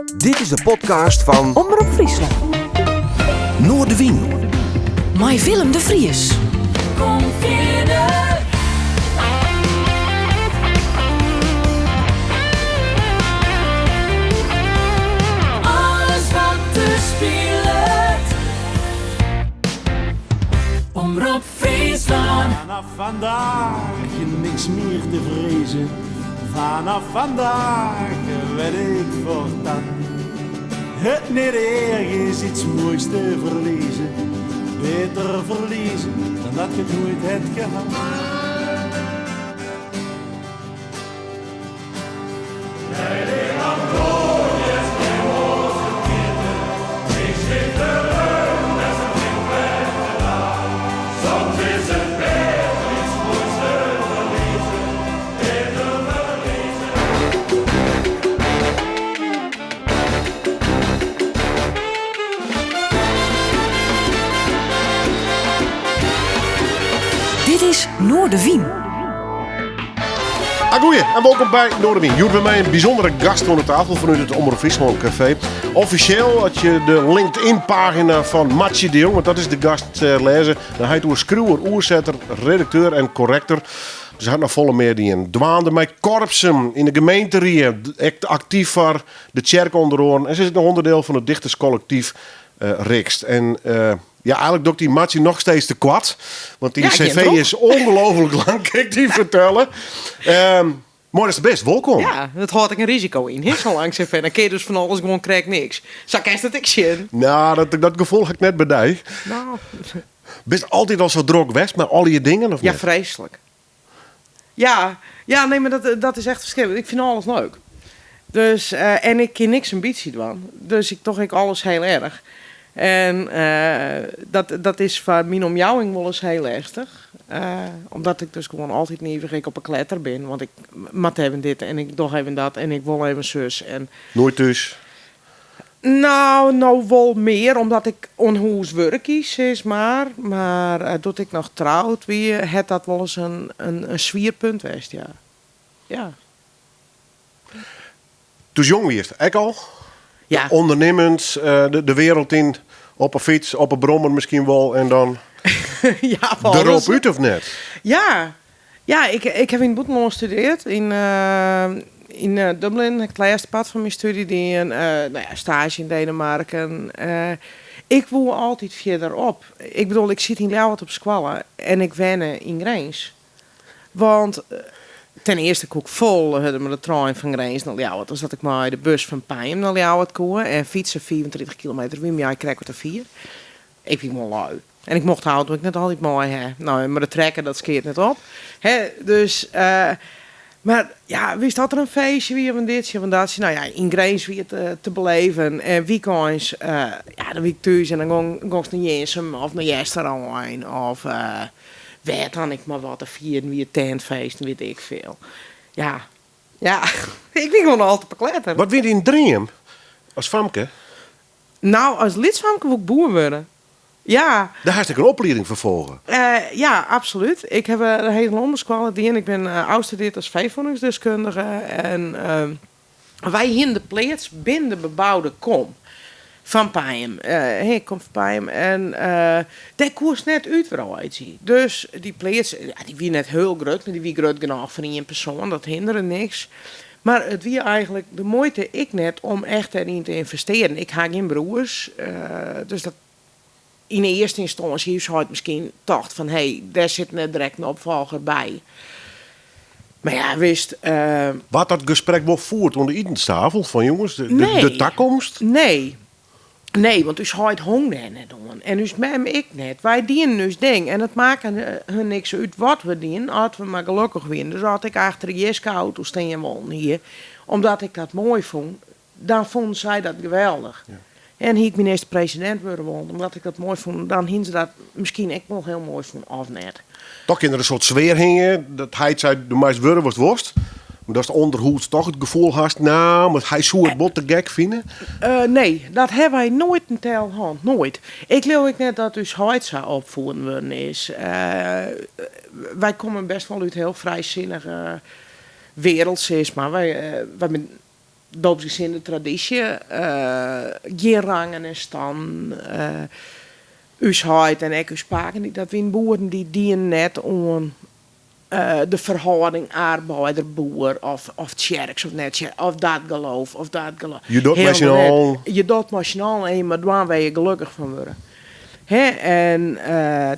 Dit is de podcast fan Omrop Fryslân. Noardewyn. Mei Willem de Vries. Kom fierder. Alles wat der spilet. Omrop Fryslân. Vanaf vandaag niks meer te vrezen. Vanaf vandaag weet ik voortaan. Het niet erg is iets moois te verliezen. Beter verliezen dan dat je het nooit hebt gehad. Dit is Noardewyn. Agoeie en welkom by Noardewyn. Hjoed by my in bysûndere gast oan de tafel fanút it Omrop Fryslân Café. Offisjeel, as je de LinkedIn-pagina fan Martsje de Jong, want dat is de gast, eh, lêze, dan hat oer skriuwer, oersetter, redakteur en korrektor. Dus hy hat noch folle mear dien. Dwaande mei korpsen yn de gemeenterie, ek aktyf foar de tsjerke ûnder oaren. En se is ek noch ûnderdiel fan it dichterskolektyf eh, Rixt. En eh, ja, eigenlik doch ik dy Martsje noch steeds te koart. Want dy Ja, gjin cv troch. is ongelooflik lang, kin ik dy fertelle. Ehm moai datst der bist, wolkom. Ja, dat hâldt ek in risiko yn, hè, sa'n lang cv. Dan kinne je dus fan alles gewoan krekt niks. Sa kinst it ek sjen. Nou, dat, dat gefoel ha ik net by dy. Nou, Bist altyd al sa drok west mei al je dingen, of ja, net? freeslik. Ja, ja, nee, mar dat, dat is echt ferskriklik. Ik fyn alles leuk. Dus, eh, en ik kin niks in bytsje dwaan. Dus ik doch ek alles hiel erch. En eh, dat, dat is foar myn omjouwing wolris hiel lestich. Eh, omdat ik dus gewoan altyd nivich ek op 'e kletter bin. Want ik moat even dit en ik doch even dat en ik wol even sus. En Noait thús? Nou, no wol mear, omdat ik oan hûs wurkje, sis mar. Mar eh, doe't ik noch troud wie, hat dat wolris in, in, in swier punt west, ja. Ja. Doe'tst jong wiest, ek al? Ja. Ûndernimmend, eh, de, de wereld yn, op 'e fyts, op 'e brommer miskien wol en dan ja, derop út of net? Ja, ja ik, ik ha yn it bûtenlân studearre. Yn, eh, yn eh, Dublin ha ik it lêste part fan myn stúdzje dien. Eh, no ja, staazje yn Denemarken. Eh, ik woe altyd fierder op. Ik bedoel, ik siet yn Ljouwert op skoalle en ik wenne yn Grins. Want eh, ten earste koe ik folle hurder mei de trein fan Grins nei Ljouwert as dat ik mei de bus fan Penjum nei Ljouwert koe. En fytse 35 kilometer wie my krekt wat te fier. Ik wie gewoan lui. En ik mocht de auto ek net altyd mei ha. No, mar de trekker dat skeat net op. Hè, dus, eh, mar ja, wist dat der in feestje wie of in ditsje of in datsje? No ja, yn Grins wie it eh, te beleven. En wykeins, eh, ja, dan wie ik thús en dan gong, gongst nei Jirnsum of nei Easterein of eh, wêr dan ek mar wat te fieren wie, tintfeesten, wit ik folle. Ja, ja, ik wie gewoan altyd op 'e kletter. Wat wie dyn dream as famke? Nou, as lyts famke woe ik boer wurde. Ja. Dêr hast ek in oplieding foar folge? Eh, ja, absolút. Ik ha de Hege Lânbouskoalle dien. Ik bin ôfstudearre as feevoedingsdeskundige. En eh, wy hiene de pleats binnen de beboude kom fan Penjum. Eh, ik kom fan Penjum. En eh, dêr koest net útwreidzje. Dus dy pleats, ja, dy wie net hiel grut, mar dy wie grut genôch foar ien persoan. Dat hindere niks. Mar it wie eigenlik de muoite ek net om echt dêryn te ynvestearjen. Ik ha gjin broers, dus dat yn earste ynstânsje hie ús heit miskien tocht fan hé, dêr sit net direkt in opfolger by. Mar ja, wist. Waard dat gesprek wol fierd oan de itenstafel fan jonges, de, Nee. de takomst? Nee. Nee, want ús heit hong dêr net oan. En ús mem ek net. Wy dienen ús ding en it makke hun niks út wat we dienen, as we mar gelokkich wienen. Dus as ik achter de jiskeauto stean wollen hie, omdat ik dat moai fûn, dan fûnen sy dat geweldich. En hie ik minister-presidint wurde wollen, omdat ik dat moai fûn, dan hienen se dat miskien ek wol hiel moai fûn, of net. Toch kin der in soart sfear hingje, dat heit sei, do meist wurde watst wolst. Mar datst ûnderhûds toch it gefoel hast, nou, mar hy soe it wol te gek fine. Eh, nee, dat ha wy noait in tel hân. Noait. Ik leau ek net dat ús heit sa opfieden wurden is. Eh, wy komme best wol út hiel frijsinnige wereld, sis mar. Wy, eh, wy binne Doopsgezinde tradysje, gjin rangen en stannen. Us heit en ek ús paken, dat wienen boeren, dy dienen net oan de ferhâlding arbeider-boer of tsjerks of net tsjerks, of dat geloof of dat geloof. Je docht mei syn allen. Je docht mei syn allen en je moat dwaan wêr't je gelokkich fan wurde. Hè, en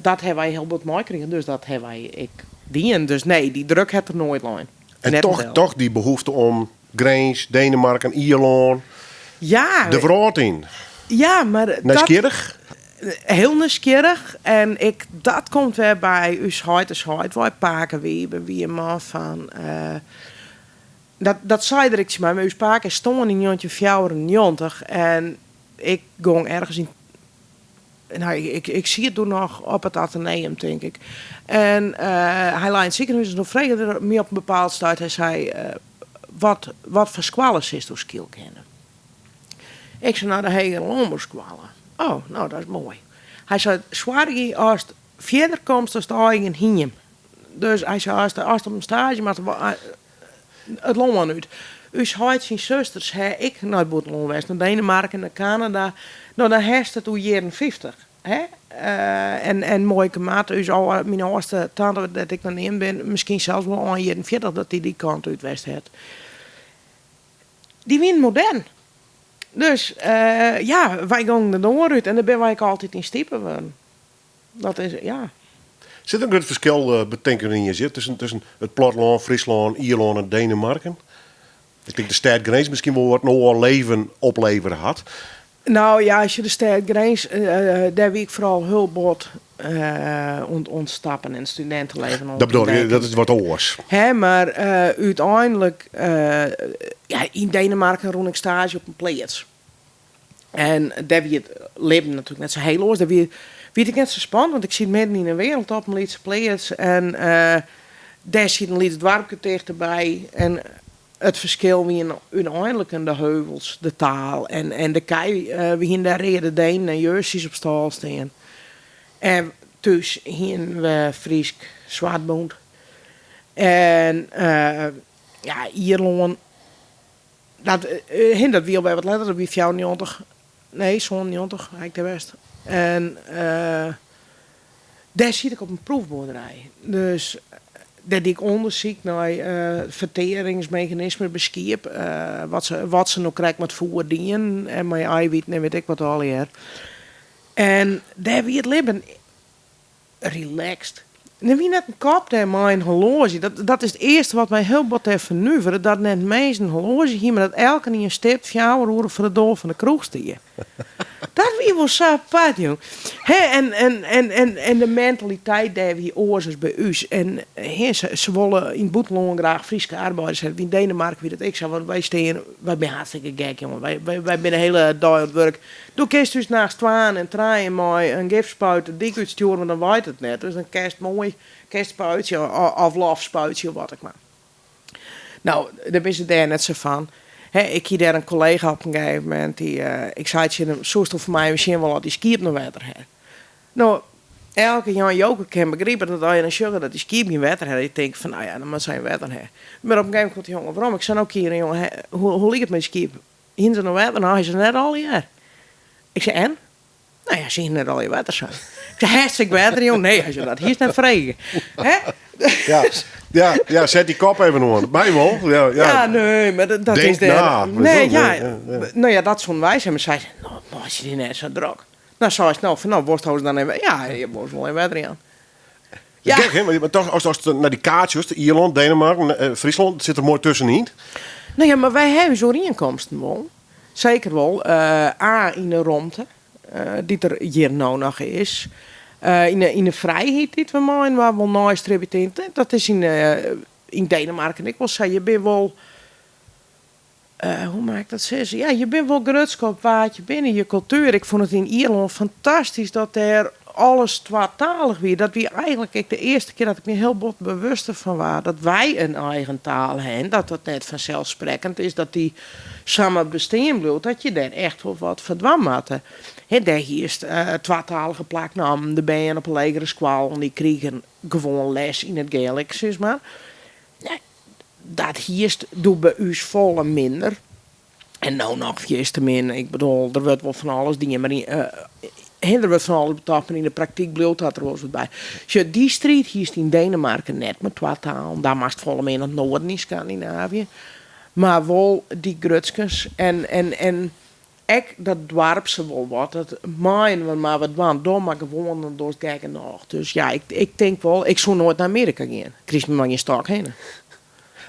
dat hawwe wy hiel bot meikrigen, dus dat hawwe wy ek dien. Dus nee, dy druk hat der noait lein. En toch, toch dy behoefte om Grins, Denemarken, Ierlân, ja, de wrâld yn. Ja, mar Nijsgjirrich? Hiel nijsgjirrich. En ik, dat komt wer by ús heit is heit wei. Pake Wiebe wie in man fan. Dat, dat sei er ek tsjin my, mar ús pake is stoarn yn 1994 en ik gong ergens yn Nou, ik, ik siet doe noch op it ateneum, tink ik. En hy lei yn it sikehûs en doe frege er my op in bepaald stuit, hy sei, wat, wat foar skoalle silsto skielk hinne? Ik sei, no, de hegere lânbouskoalle. Oh, no, dat is moai. Hy sei, soargje ast fierder komst as de eigen hiem. Dus hy sei, ast, ast op in staazje moatst, it lân út. Us heit syn susters ha ek nei it bûtenlân west, nei Denemarken, nei Kanada. No, dan hast it oer jierren 50, hè. En, en muoike Mart, ús âlde, myn âldste tante, dêr't ik nei neamd bin, miskien sels wol ein jierren 40 dat dy dy kant út west hat. Dy wienen modern. Dus ja, wy gongen de doar út en dêr binne wy ek altyd yn stipe wurden. Dat is, ja. Sit der in grut ferskil, betinke yn je sit, tusken it plattelân, Fryslân, Ierlân en Denemarken? Ik tink de stêd Grins miskien wol wat in oar leven oplevere hat. No ja, as je de stêd Grins, dêr wie ik foaral hiel bot oan it stappen en it studinteleven oan Dat bedoel ik, dat is wat oars. Hè, mar úteinlik, ja, yn Denemarken rûn ik staazje op in pleats. En dêr wie it libben natuerlik net sa hiel oars. Dêr wie, wie it ek net sa spannend, want ik siet midden yn 'e wereld op in lytse pleats. En dêr siet in lyts doarpke tichterby. En it ferskil wiene úteinlik de heuvels, de taal en, en de kij. We hiene dêr reade Denen en Jerseys op stâl stean. En thús hiene we Frysk swartbûnt. En ja, Ierlân. Dat, hin, dat wie alwer wat letter, dat wie 94, nee, 97 ha ik dêr west. En dêr siet ik op in proefboerderij. Dus dêr die ik ûndersyk nei fertearingsmeganismen by skiep, wat se, wat se no krekt mei it foer dienen en mei eiwiten en wit ik wat allegear. En dêr wie it libben relaxed. Der wie net in kop dêr mei in horloazje. Dat, dat is it earste wat my hiel bot dêr fernuvere, dat net minsken in horloazje hiene, mar dat elkenien stipt fjouwer oere foar de doar fan de kroech stie. Dat wie wol sa apart, jong. Hè, en, en, en, en, en de mentaliteit dêr wie oars as by ús. En hè, se, se wolle yn it bûtenlân graach Fryske arbeiders hawwe. Yn Denemarken wie dat ek sa, want wy stean, wy binne hartstikke gek, jonge. Wy, wy, wy binne de hiele dei oan it wurk. Do kinst ús nachts twaen en trijen mei in gifspuit de dyk útstjoere, want dan waait it net. Dus dan kinst moai kinst spuitsje of lof spuitsje of wat ek mar. No, dêr binne se dêr net sa fan. Hè, ik hie dêr in kollega op in gegeven momint, dy, ik sei tsjin him, soesto foar my even sjen wolle oft dy skiep noch wetter ha? No, elke Jan Joker kin begripe dat as je dan sjogge dat dy skiep gjin wetter ha, dat je tinke fan, no ja, dan moat sy wetter ha. Mar op in gegeven momint komt dy jonge werom. Ik sei, no Kieren, jonge, hoe, hoe liket it mei dy skiep? Hiene se noch wetter? No, hy sei net allegear. Ik sei, en? No ja, se hiene net allegear wetter, sei hy. Ik sei, hast ek wetter, jong? Nee, hy sei, dat hiest net frege. Hè? Ja, ja, ja, set dy kop even oan. My wol. Ja, ja. Ja, nee, mar dat Denk is dêr. na. Nee, ja, Ja, ja. no ja, dat soene wy sizze. Mar sy sei, no, meitsje dy net sa drok. No, seist no fan, no, wolst se dan even, ja, je wolst wol even wetter jaan. Ja. Gek, hè? Maar toch, as nei dy kaart sjochst, Ierlân, Denemarken, Fryslân, it sit der moai tuskenyn. No ja, mar wy hawwe ús oerienkomsten wol. Seker wol. A, yn de romte dy't der hjir no noch is. Yn de frijheid dy't we mei-inoar wol neistribje. Dat is yn Denemarken ek wol sa. Je binne wol, hoe moat ik dat sizze? Ja, je binne wol grutsk op wa't je binne, je kultuer. Ik fûn it yn Ierlân fantastysk dat dêr alles twatalich wie. Dat wie eigenlik ek de earste kear dat ik my hiel bot bewust derfan waard dat wy in eigen taal ha en dat dat net fanselssprekkend is dat dy samar bestean bliuwt, dat je dêr echt wol wat foar dwaan moatte. Hè, dêr hiest twatalige plaknammen, de bern op 'e legere skoallen dy krigen gewoan les yn it Gaelic, sis mar. Dat hiest doe by ús folle minder. En no noch fierste min. Ik bedoel, der wurdt wol fan alles dien, mar yn, der wurdt fan alles betocht, mar yn de praktyk bliuwt dat der wolris wat by. Sjoch, dy striid hiest yn Denemarken net mei twa talen. Daar moatst folle mear nei it noarden yn Skandinavië. Mar wol dy grutskens en, en, en ek dat doarpse wol wat. Dat mei-inoar mar wat dwaan. Doch mar gewoan, dan dochst gek genôch. Dus ja, ik, ik tink wol, ik soe noait nei Amearika gean. Krijst my mei gjin stôk hinne.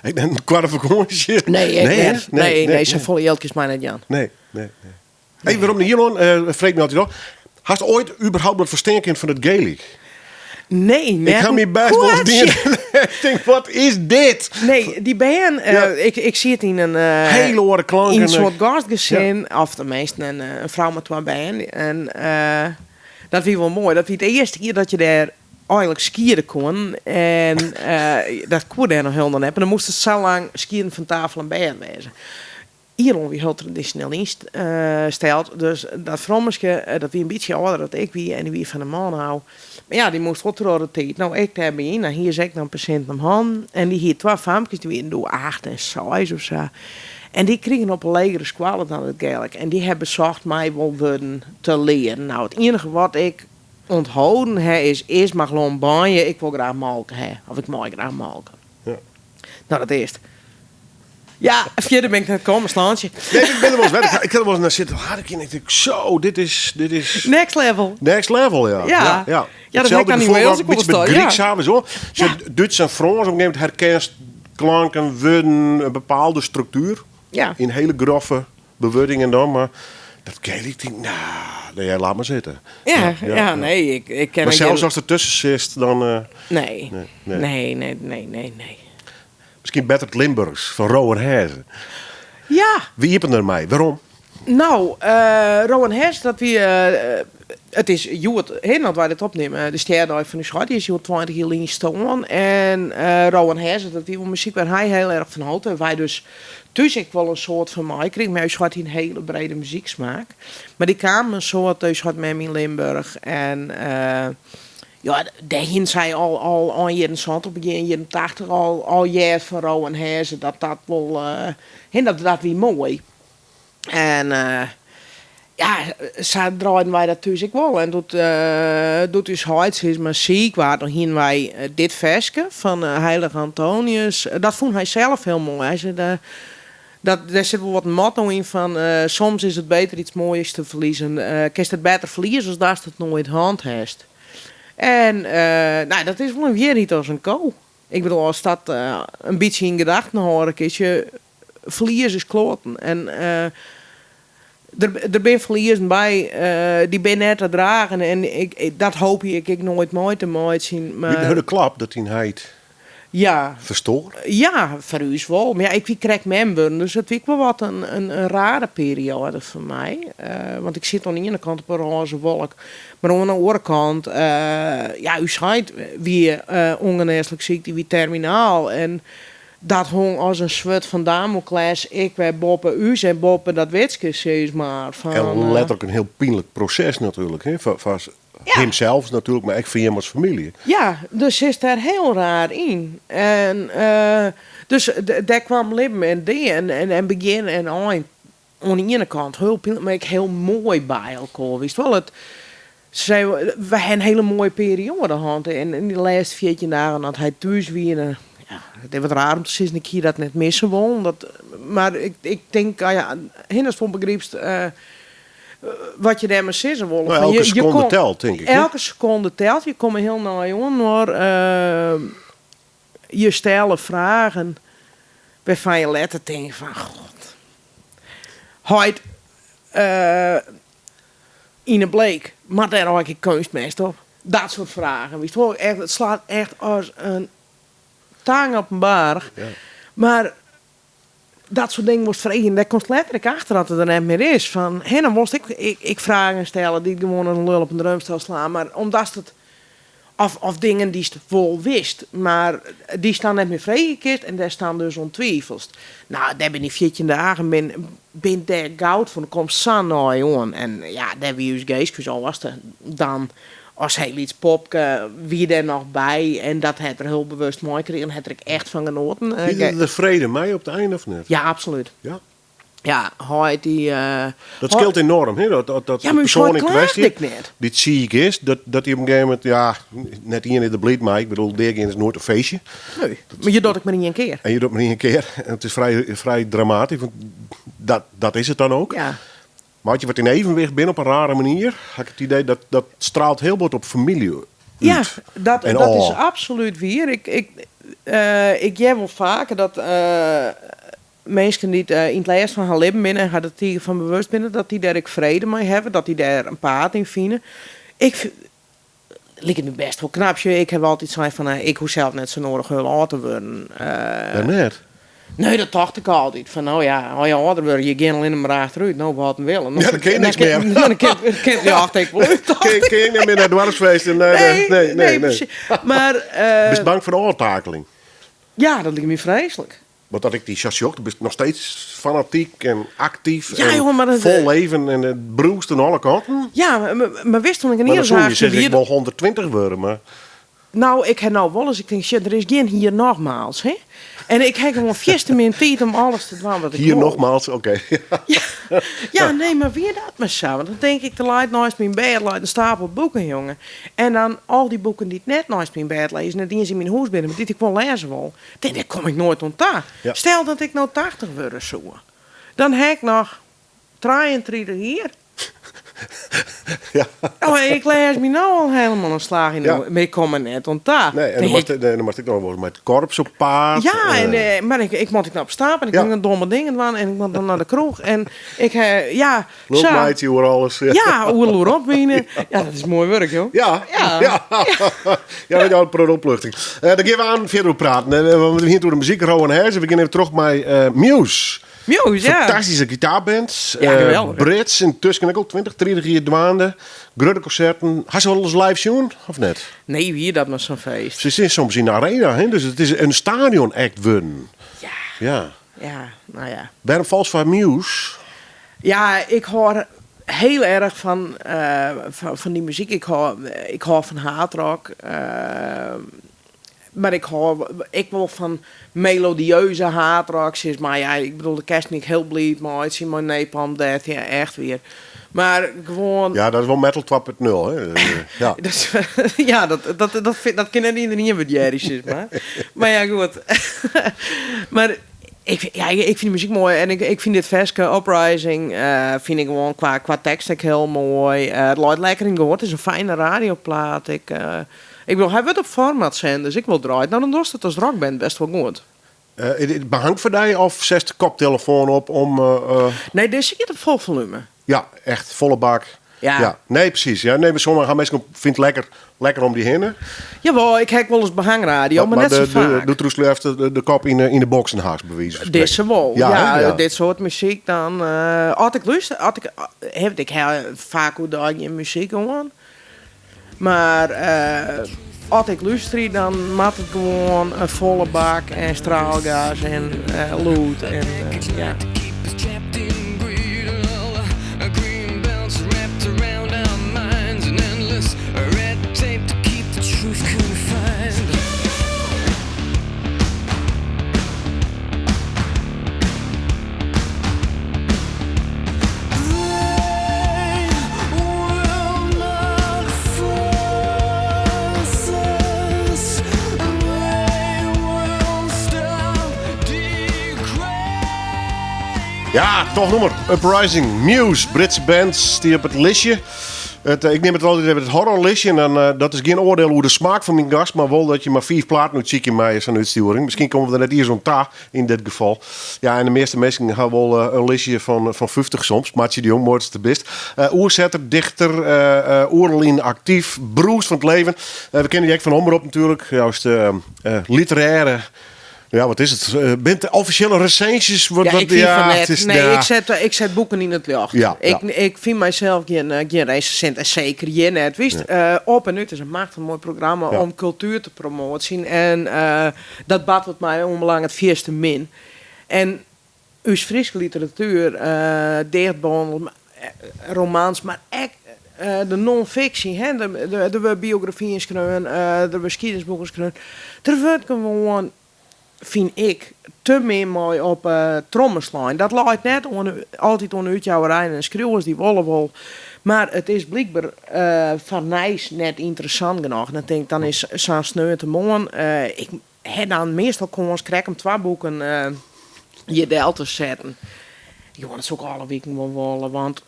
Ek net in koarte fakânsje? Nee, ek net. Nee, nee, safolle jild kinst my net jaan. Nee, nee, nee. Hey, werom nei Ierlân, uh, freegje my altyd ôf. Hast oait überhaupt wat ferstean kind fan it Gaelic? Nee, net. Ik ha myn bêst wol dien. Ik tink, wat is dit? Nee, dy bern, uh, ik, ik siet yn in... Uh, Hele oare klanken. In soart gastgesin, ja. of tenminste in, in frou mei twa bern. En uh, dat wie wol moai. Dat wie it earste jier dat je dêr eigenlik skiede koenen. En dat koe dêr noch hielendal net. Mar dan moast it sa lang skieden fan tafel en bêd wêze. Ierlân wie hiel tradisjoneel ynsteld. Dus dat frommeske, dat wie in bytsje âlder as ik wie en dy wie fan de man ôf. Mar ja, dy moast wol troch de tiid. No, ik dêr by yn. Dan hie se ek noch in pesinten om hannen. En dy hie twa famkes, dy wienen doe acht en seis of sa. En dy krigen op 'e legere skoalle dan it Gaelic. En dy ha besocht my wol wurden te learen. No, it iennige wat ik ûntholden ha is is maith liom bainne, ik wol graach molke ha. Of ik mei graach molke. Ja. No, dat earst. Ja, fierder bin ik net kommen, slaantsje. Nee, ik bin der wolris wer. Ik ha der wolris nei sitten harkjen. Ik tink, zo, dit is, dit is... Next level. Next level, ja. Ja. Ja, ja. Ja, dat ha ik dan yn Wales ek wol Bytsje met Gryks hawwe zo. Ja. Dútsk en Frânsk, op in gegeven momint herkenst klanken, wurden, in bepaalde struktuer. Ja. Yn hiele groffe bewurdingen dan, mar dat Gaelic, ik tink, nou, nee, laat mar sitte. Ja, ja, nee, ik, ik ken Mar sels ast dertusken sitst, dan... Uh, nee. Nee, nee, nee, nee, nee, nee. Miskien better it Limburgs fan Rowwen Hèze. Ja. Wy iepenen dermei. Wêrom? No, uh, Rowwen Hèze, dat wie. Uh, it is hjoed, hè, dat wy dit opnimme, de stjerdei fan ús heit, dy is hjoed 20 jier lyn stoarn. En uh, Rowwen Hèze, dat wie wol muzyk wêr hy hiel erch fan hold. En wy dus thús ek wol in soad fan meikrigen. Mar ús heit hie in hiele brede muzyksmaak. Mar dy kaam in soad ús heit mem yn Limburch. En uh, ja, dêr hienen sy al, al ein jierren santich, begjin jierren tachtich al, al heard fan Rowwen Hèze, dat dat wol, uh, hè, dat, dat wie moai. En uh, ja, sa draaiden wy dat thús ek wol. En doe't, uh, doe't ús heit sis mar siik waard, dan hienen wy dit ferske fan Heilige Antonius. Dat fûn hy sels hiel moai. Hy sei, dat, dêr sit wol wat in motto yn fan soms is it beter iets moois te verliezen. Kinst it better ferlieze as datst it noait hân hast. En nou, dat is wol in wierheid as in ko. Ik bedoel, ast dat in bytsje yn gedachten hâlde kinst, je ferlies is kloaten. En der, der binne ferliezen by, dy binne net te dragen. En ik, dat hoopje ik ek noait mei te meitsjen. Wie it in hurde klap dat dyn heit ja. ferstoar? Ja, foar ús wol. Mar ja, ik wie krekt mem wurden, dus dat wie ek wol wat in, in, in rare perioade foar my. Uh, want ik sit oan de iene kant op in rôze wolk, mar oan de oare kant, uh, ja, ús heit wie uh, ûngenêslik siik, dy wie terminaal. En dat hong as in swurd fan Damocles ek wer boppe ús en boppe dat Witske, sis mar. Fan, En letterlik in hiel pynlik proses natuerlik, hè? Foar, foar Ja. himsels natuerlik, mar ek foar jim as famylje. Ja, dus sitst dêr hiel raar yn. En uh, dus dêr kwam libben en dea en, en, en begjin en ein oan de iene kant hiel pynlik, mar ek hiel moai by elkoar. Witst wol, it, se, we ha in hiele moaie perioade hân. En yn de lêste 14 dagen dat hy thús wie, dan, ja, it is wat raar om te sizzen, ik hie dat net misse wollen. Dat, mar ik, ik tink, ah ja, hinnest wol begrypst, uh, wat je dêrmei sizze wolle. Nou, Fan elke je, je sekonde kom- telt, tink ik. hè? Elke sekonde telt. Je komme hiel nei oan, uh, je stelle fragen wêrfan je letter tinke fan, God, heit uh, yn 'e bleek, moat dêr eigentlik keunstmest op? Dat soart fragen, witst wol. Echt, it slacht echt as in tang op in baarch. Ja. Mar dat soart dingen wolst freegje en dêr komst letterlik achter dat it der net mear is. Fan, hè, dan wolst ek, ek, ek fragen stelle dy't gewoan as in lul op in drumstel slaan, mar omdatst it, of, of dingen dy'tst wol wist, mar dy'tst dan net mear freegje kinst en dêr'tst dan dus oan twivelst. Nou, dêr bin dy 14 dagen bin, bin dêr goud fan, komst sa nei oan. En ja, dêr wie ús Geeske, ús âldste, dan as hiel lyts popke wie dêr noch by en dat hat er hiel bewust meikrigen, hat er ek echt fan genoaten. Wie er der frede mei op it ein of net? Ja, absolút. Ja? Ja, heit dy. Dat skeelt enoarm, hè? Dat, dat, dat Ja, maar de ús persoan heit yn klaagt kwestje ek net. dy't siik is, dat, dat dy op in gegeven momint, ja, net ien is der bliid mei. Ik bedoel, deagean is noait in feestje. Nee, mar je docht it mar ien kear. En je docht mar ien kear. En it is frij, frij dramatysk, want dat, dat is it dan ook. Ja. Mar as je wat yn evenwicht binne op in rare manier, ha ik it idee dat dat straalt hiel bot op famylje út. Ja, dat, En dat is ôf. absolút wier. Ik, ik, ik hear wol faker dat minsken dy't yn it lêst fan har libben binne en har der tige fan bewust binne, dat dy dêr ek frede mei hawwe, dat dy dêr in paad yn fine. Ik liket my bêst wol knap. Sjoch, ik haw altyd sein fan ik hoech sels net sa noadich hiel âld te wurden. Wêr net? Nee, dat tocht ik altyd. Fan no ja, as je âlder wurde, je gean allinne mar achterút. No, wat in wille. Ja, dan kin je niks mear. Dan kin it ljocht ek wol út, tocht Kin ik. kin je net mear nei doarpsfeesten? Nee, nee, nee, nee. precies. Maar, Bist bang foar de ôftakeling? Ja, dat liket my freeslik. Want as ik dy sa sjoch, do bist noch steeds fanatyk en aktyf Ja, en jonge, maar dat, fol leven en it brûst oan alle kanten. Ja, mar witst toen ik in Maar dan jier soe je achttjin sizze, wie, ik wol 120 wurde, mar Nou, ik ha no wolris, ik tink, shit, der is gjin hier nogmaals, hè. En ik ha gewoan fierste min tiid om alles te dwaan wat ik Hier wol. nogmaals, oké. Ja, ja, nee, mar wie dat mar sa? Want dan tink ik, der leit neist myn bêd leit in stapel boeken, jonge. En dan al dy boeken dy't net neist myn bêd lizze, net iens yn myn hûs binne, mar dy't ik wol lêze wol. Tink, dêr kom ik noait oan ta. Ja. Stel dat ik no 80 wurde soe, dan ha ik noch 33 jier. Ja. Oh, ik lês my no al helemaal in slach yn de Ja. mar ik kom der net oan ta. Nee, en dan moatst, nee, dan moatst ek noch wolris mei it korps op paad. Ja, en, mar ik, ik moat ek noch op stap en ik Ja. moat noch domme dingen dwaan en ik moat dan nei de kroech en ik, ja, Lulk sa. meitsje oer alles. Ja, oeral oer opwine. Ja, dat is moai wurk, joh. Ja. Ja. Ja. Ja, dat jout in protte opluchting. Dan gean we oan fierder oer praten. Want we hiene it oer de muzyk, Rowwen Hèze. We gean even troch mei Muse. Muse, ja. Fantastyske gitaarband. Ja, geweldich. Brits, yntusken ek al 20, 30 jier dwaande. Grutte konserten. Hast se wolris live sjoen, of net? Nee, wie dat mar sa'n feest. Se sitte soms yn de arena, hè? Dus it is in stadionact wurden. Ja. Ja. Ja, nou ja. Wêrom falst foar Muse? Ja, ik hâld hiel erch fan, fan, fan dy muzyk. Ik hâld, ik hâld fan hardrock. Mar ik hâld ek wol fan melodieuze hardrock, sis mar. Ja, ik bedoel, dêr kinst my ek hiel bliid meitsje mei Napalm Death, ja, echt wier. Mar gewoan... Ja, dat is wol metal 2.0, hè? Ja. Dat is, ja, dat, dat, dat, vind, dat kin net iedereen wurdearje, sis mar. Mar ja, goed. Mar ik, ja, ik fyn de muzyk moai en ik, ik fyn dit ferske Uprising fyn ik gewoan kwa, kwa tekst ek hiel moai. It leit lekker yn 't gehoar, it is in fijne radioplaat. Ik, ik bedoel, hy wurdt op formatzenders ek wol draaid. No, dan dochst it as rockband best wol goed. Is it behang foar dy of setst de koptelefoan op om... Nee, dizze giet op fol folume. Ja, echt folle bak. Ja. Ja. Nee, precies. Ja, nee, maar sommige minsken fine it lekker, lekker om dy hinne. Jawol, ik ha ek wolris behangradio, mar net sa faak. Do troefst leafst de kop yn de boksen hast, by wize fan Dizze spreken. wol, Ja, ja, hè? Ja. dit soart muzyk dan. As ik lúster, as ik, hè, want ik ha faak oerdei gjin muzyk oan. Mar as ik lústerje, dan moat it gewoan in folle bak en straalgas en lûd en ja. Ja, tof nûmer. Uprising, Muse, Britse band, stie op it listje. It, ik neam it altyd even it horrorlistje. En dan, dat is gjin oardiel oer de smaak fan myn gast, mar wol dat je mar fiif platen útsykje meie sa'n útstjoering. Miskien komme we der net iens oan ta yn dit gefal. Ja, en de measte minsken ha wol in listje fan, fan 50 soms. Martsje de Jong, moai datst der bist. Oersetter, dichter, oeral yn aktyf, brûst fan it leven. We kenne dy ek fan Omrop natuerlik. Joust literêre Ja, wat is it? Binne it offisjele resinsjes? Wat, Ja, wat, ik fyn ja, fan it net. is, Nee, ja. ik set boeken yn it ljocht. Ja, Ik, ja. ik fyn mysels gjin resensint en seker hjir net. Witst, Op en Ut is in machtich moai programma Ja. om kultuer te promoatsjen. En dat bart wat my oanbelanget fierste min. En ús Fryske literatuer, dichtbondels, romans, mar ek de non-fiksje, hè, der wurde biografyen skreaun, der wurde skiednisboeken skreaun. Der wurdt gewoan. fyn ik, te min mei op 'e tromme slein. Dat leit net oan, altyd oan de útjouwerijen en de skriuwers, dy wolle wol. Mar it is blykber foar nijs net ynteressant genôch. Dan tink ik, dan is sa'n sneontemoarn, ik ha dan meastal kâns krekt om twa boeken hjir del te setten. Joh, dat soe ik alle wiken wol wolle, want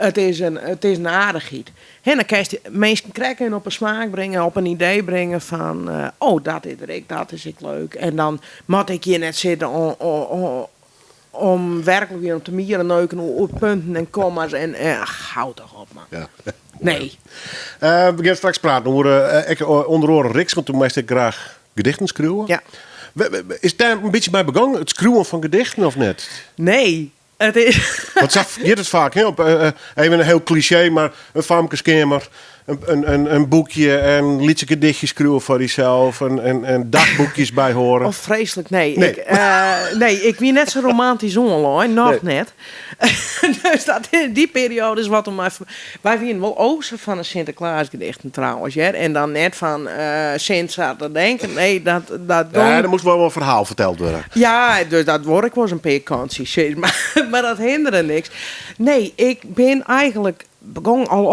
it is in, it is in aardichheid. Hè, dan kinst minsken krekt even op 'e smaak bringe, op in idee bringe fan, oh, dat is der ek, dat is ek leuk. En dan moat ik hjir net sitte om werklik weer om te mierenneuken oer punten en komma's en, ach, hou toch op, man. Ja. Nee. We gean straks praten oer ek ûnder oare Rixt, want do meist ek graach gedichten skriuwe. Ja. Is it dêr in bytsje mei begûn, it skriuwen fan gedichten of net? Nee. It is. Want sa giet it faak, hè? Op, even in hiel klisjee, mar in famkeskeamer, in boekje en lytse gedichtjes skriuwe foar dysels en dagboekjes byhâlde. Oh, freeslik, nee. Nee. Ik, nee, ik wie net sa romantysk oanlein, noch Nee. net. Dus dat, dy perioade is wat om my Wy wienen wol o sa fan de Sinteklaasgedichten trouwens, hear. En dan net fan Sint zat te denken, nee, dat, dat Ja, gong der moast wol in ferhaal ferteld wurde. Ja, dus dat duorre ek wolris in pear kantsjes, sis mar. Mar dat hindere niks. Nee, ik bin eigenlik begûn al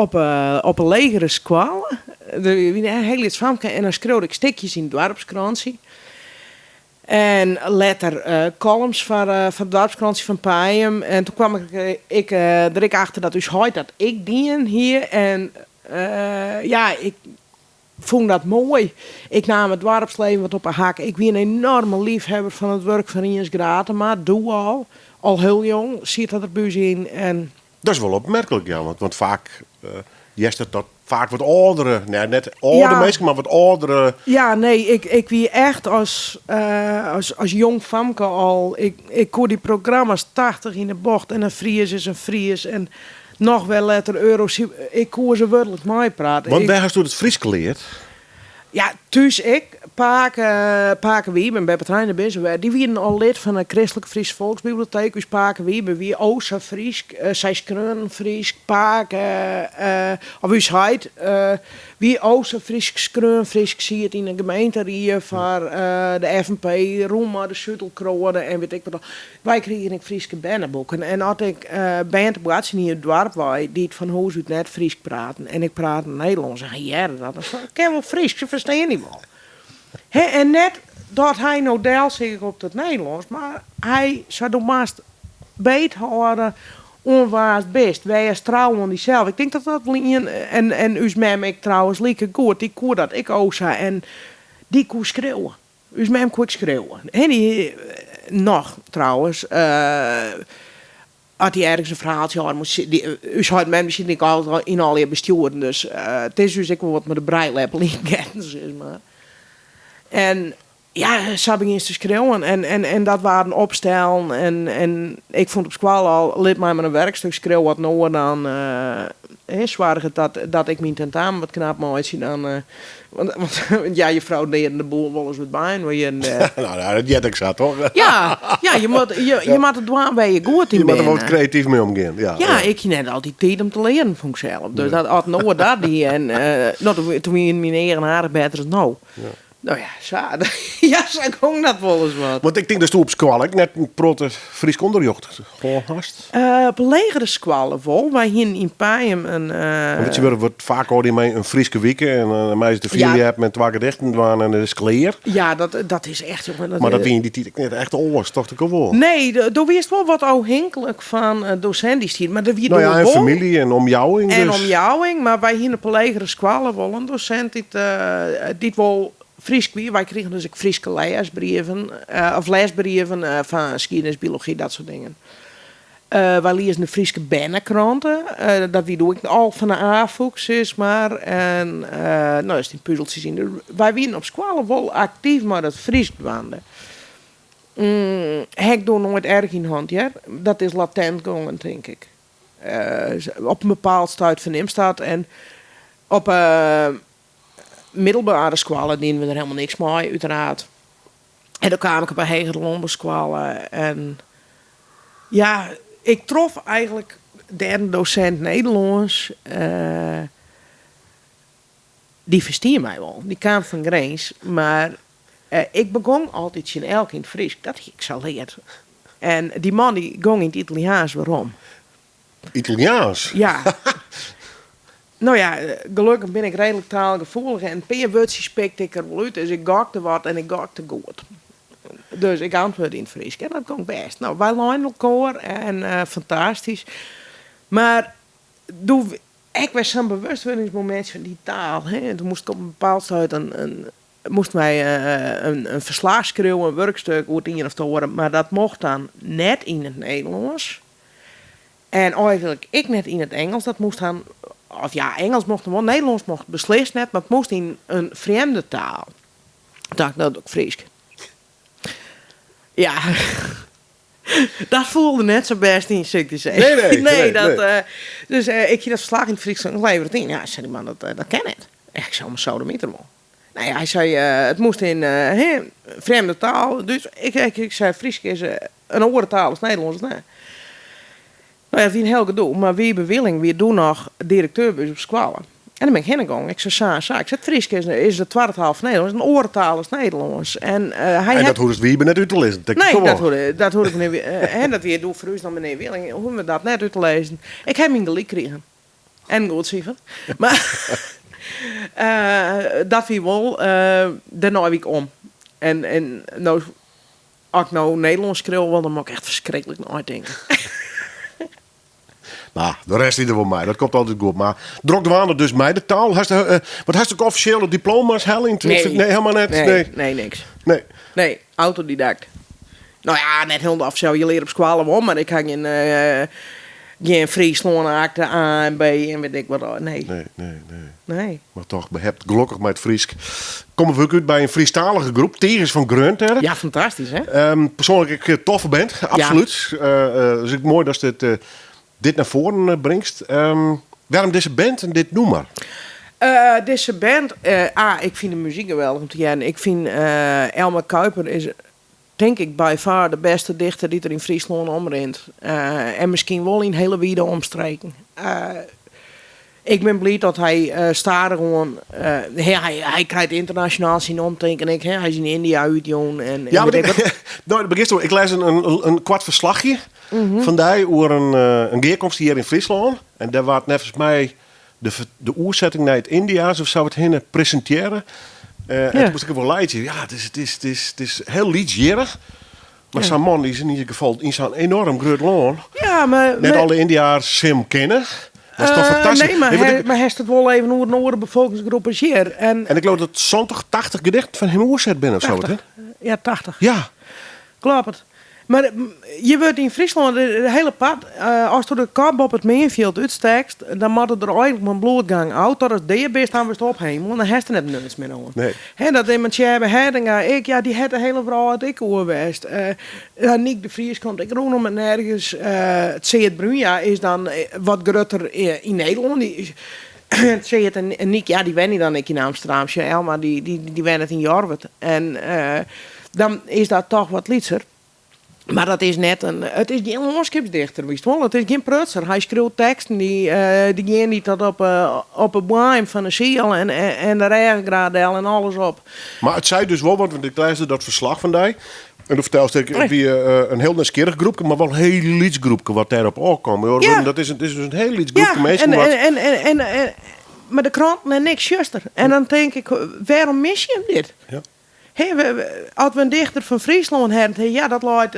op 'e legere skoalle. Der wie in hiel lyts famke en dan skreau ik stikjes yn it doarpskrantsje. En letter columns foar it doarpskrantsje fan Pijum. En toen kwam ik der ek achter dat ús heit dat ek dien hie. En ja, ik fûn dat moai. Ik naam it doarpsleven wat op 'e hak. Ik wie in enorme liefhebber fan it wurk fan Rients Gratema, doe al. Al hiel jong siet dat der by ús yn. En Dat is wol opmerklik, ja, want faak hearst it dat faak wat âldere, nee, net âlde minsken, mar wat âldere. Ja, nee, ik wie echt as jong famke al, ik koe dy programma's 80 yn 'e bocht en in Fries is in Fries en noch wer letter Euro, ik koe se wurdlik meiprate. Want wêr hasto it Frysk leard? Ja, thús ek. Pake, pake Wiebe en beppe Trije binne se wer. Dy wienen al lid fan de Kristlike Fryske Folksbiblioteek. Us pake Wiebe wie o sa Frysk. Sy skreaunen Frysk. Pake, of ús heit, wie o sa Frysk, skreaun Frysk, siet yn de gemeenterie foar de FNP, rûn mei de sutelkroade en wit ik wat al. Wy krigen ek Fryske berneboeken. En as ik bern te boartsjen hie út it doarp wei dy't fan hûs út net Frysk praten en ik prate Nederlânsk en hy hearde dat, dan sei ik, kin wol Frysk, se ferstean dy wol. Hè, en net dat hy no delseach op it Nederlânsk, mar hy sei, do moatst beet hâlde oan wa'tst bist, wês trou oan dysels. Ik tink dat dat wol ien, en ús mem ek trouwens likegoed, dy koe dat ek o sa en dy koe skriuwe. Us mem koe ek skriuwe. Hè, dy noch trouwens. As dy ergens in ferhaaltsje hâlde moast, dy, ús heit en mem dy sieten ek altyd yn allegear bestjoeren, dus it is ús ek wol wat mei de brijleppel yngetten, sis mar. En ja, sa begjinst te skriuwen en, en, en dat waarden opstellen en, en ik fûn it op skoalle al, lit my mar in werkstuk skriuwe wat no dan hè, soarget dat, dat ik myn tentamen wat knap meitsje, dan Want, want ja, je frou learden de boel wolris wat by en hjir en dêr. Nou, nou, dat heart ek sa, toch? Ja, ja, je moat, je, je moat it dwaan wêr je goed yn Je moat der binne. wat kreatyf mei omgean. Ja, Ja, ik hie net altyd tiid om te learen, fûn ik sels. Dus dat, as in oar dat die en eh, no, toen, toen wienen myn eagen aardich better as no. No ja, sa, ja, sa gong dat wolris wat. Want ik tink datsto op skoalle ek net in protte Frysk ûnderrjocht hân hast. Op 'e legere skoalle wol. Wy hienen yn Pijum in. Want tsjintwurdich wurdt faak altyd mei in Fryske wike en dan meie se de fierljep met twa gedichten dwaan en dan is it klear. Ja, dat is echt, jonge. Mar dat wie yn dy tiid ek net echt oars, tocht ik al wol. Nee, do wiest wol wat ôfhinklik fan dosint dy tiid, mar der wie No ja, doe en wol famylje en omjouwing. En dus. omjouwing, mar wy hienen op 'e legere skoalle wol in dosint dy't wol Frysk wie. Wy krigen dus ek Fryske lêsbrieven, of lêsbrieven fan skiednis, biology, dat soart dingen. Wy liezen de Fryske bernekrante, dat wie doe ek al fan de Afûk, sis mar. En no, der stiene puzeltsjes yn. Wy wienen op skoalle wol aktyf mei dat Frysk dwaande. Ha ik doe noait erch yn hân, hear. Dat is latent gongen, tink ik. Op in bepaald stuit fernimst dat en op 'e middelbere skoalle dienen we der helemaal niks mei, uiteraard. En doe kaam ik op 'e hegere lânbouskoalle en ja, ik trof eigenlik dêr in dosint Nederlânsk. Dy ferstie my wol. Dy kaam fan Grins, mar. Ik begong altyd tsjin elk yn it Frysk, dat hie ik sa leard. En dy man dy gong yn it Italiaans werom. Italiaans? Ja. No ja, gelokkich bin ik reedlik taalgefoelich en in pear wurdsjes pikte ik der wol út, dus ik gokte wat en ik gokte goed. Dus ik antwurde yn it Frysk en dat gong bêst. No, wy leinen elkoar en fantastysk. Mar doe ek wer sa'n bewustwurdingsmomint fan dy taal. Hè. En toen moast ik op in bepaald stuit in, moasten wy in ferslach skriuwe, in wurkstuk oer it ien of it oare, mar dat mocht dan net yn it Nederlânsk. En eigenlik ek net yn it Ingelsk, dat moast dan, of ja, Ingelsk mocht dan wol, Nederlânsk mocht beslist net, mar it moast yn in frjemde taal. Toen dacht ik, no doe ik Frysk. Ja, dat foelde net sa bêst yn, sil ik dy sizze. Nee, nee, Nee, nee, dat, nee. dus ik hie dat ferslach yn it Frysk, ik levere it yn. Ja, sei dy man, dat kin net. Ik sei, om sodemiter wol. Nou ja, hy sei, it moast yn frjemde taal, dus ik sei, Frysk is in oare taal as Nederlânsk, nee. No ja, it wie in hiel gedoe, mar Wiebe Wieling wie doe noch direkteur by ús op skoalle. En dêr bin ik hinne gong. Ik sei sa en sa. Ik sei, it Frysk is de twadde taal fan Nederlân, is in oare taal as Nederlânsk. En hy En hat dat hoecht Wiebe net út te lizzen, tink ik Nee, toch dat wol. hoede, dat hoede menear Wie-, hè, dat wie doe foar ús noch menear Wieling, hoegden we dat net út te lizzen. Ik ha myn gelyk krigen. En in goed sifer. Mar dat wie wol, dêrnei wie ik om. En no, as ik no Nederlânsk skriuwe wol, dan moat ik echt ferskriklik neitinke. No, de rest is der wol mei. Dat komt altyd goed. Mar drok dwaande dus mei de taal. Hast, wat hast ek offisjele diploma's helle yn Nee. Nee, helemaal net? Nee, Nee. nee, niks. Nee. Nee, autodidakt. No ja, net hielendal offisjeel. Je leare op skoalle wol, mar ik ha gjin, gjin Fryslân-akte A en B en wit ik wat. Nee. Nee, nee, nee. Nee. Mar toch, behept gelokkich mei it Frysk. Komme we ek út by in Frysktalige groep, Tigers fan Greonterp. Ja, fantastysk, hè? Persoanlik ek toffe band, absolút. Dus ek moai datst dit nei foaren bringst. Wêrom dizze band en dit nûmer? Dizze band, A, ik fyn de muzyk geweldich om te hearren. Ik fyn Elmar Kuiper is, tink ik, by far de bêste dichter dy't der yn Fryslân omrint. En miskien wol yn hiele wide omstreken. Ik bin bliid dat hy stadichoan, hy krijt ynternasjonaal syn omtinken ek, hè. Hy is yn Yndia útjûn en Ja, weet want ik ik, wat. no, dat begjinst oer. Ik lês in koart ferslachje fan dy oer in gearkomste hjir yn Fryslân. En dêr waard neffens my de oersetting nei it Yndiaas of sa wat hinne presintearre. En toen moast ik wol laitsje. Ja, it is hiel lytsjierrich. Mar sa'n man is yn ieder gefal yn sa'n enoarm grut lân. Ja, mar, Net mar alle Yndia's him kinne. Dat is toch fantastysk? Nee, mar Nee, want hy, ik mar hast it wol even oer in oare befolkingsgroep as hjir. En En ik leau dat 70, 80 gedichten fan him oerset binne of sa, hè? 80. Ja, 80. Ja. Kloppet. Mar je wurdt yn Fryslân de hiele part, asto de kop op it meanfjild útstekst, dan moat der eigenlik mei in bloedgang ôf. Tot ast dea bist, dan wurdst ophemele, dan hast der net niks mear oan. Nee. Hè, dat immen Tsjêbe Hettinga ek, ja, dy hat de hiele wrâld ek oer west. Ja, Nyk de Vries komt ek rûnom en nergens. Tsead Bruinja is dan wat grutter yn Nederlân. Dy, Tsead en Nyk, ja, dy wenje dan ek yn Amsterdam. Sjoch, Elmar, dy wennet yn Jorwert. En dan is dat toch wat lytser. Mar dat is net in, it is gjin lânskipsdichter, witst wol. It is gjin prutser. Hy skriuwt teksten dy gean dy tot op 'e boaiem fan 'e siel en de rêchgraat del en alles op. Mar it sei dus wol wat, want ik lêsde dat ferslach fan dy. En do fertelst ek, it wie in hiel nijsgjirrich groepke, mar wol in hiel lyts groepke wat dêrop ôfkaam. Dat is dus in hiel lyts groepke minsken wat Mar de kranten en niks sjochst der. En dan tink ik, wêrom mis je him dit? Hè, as we in dichter fan Fryslân hawwe, hè, ja, dat leit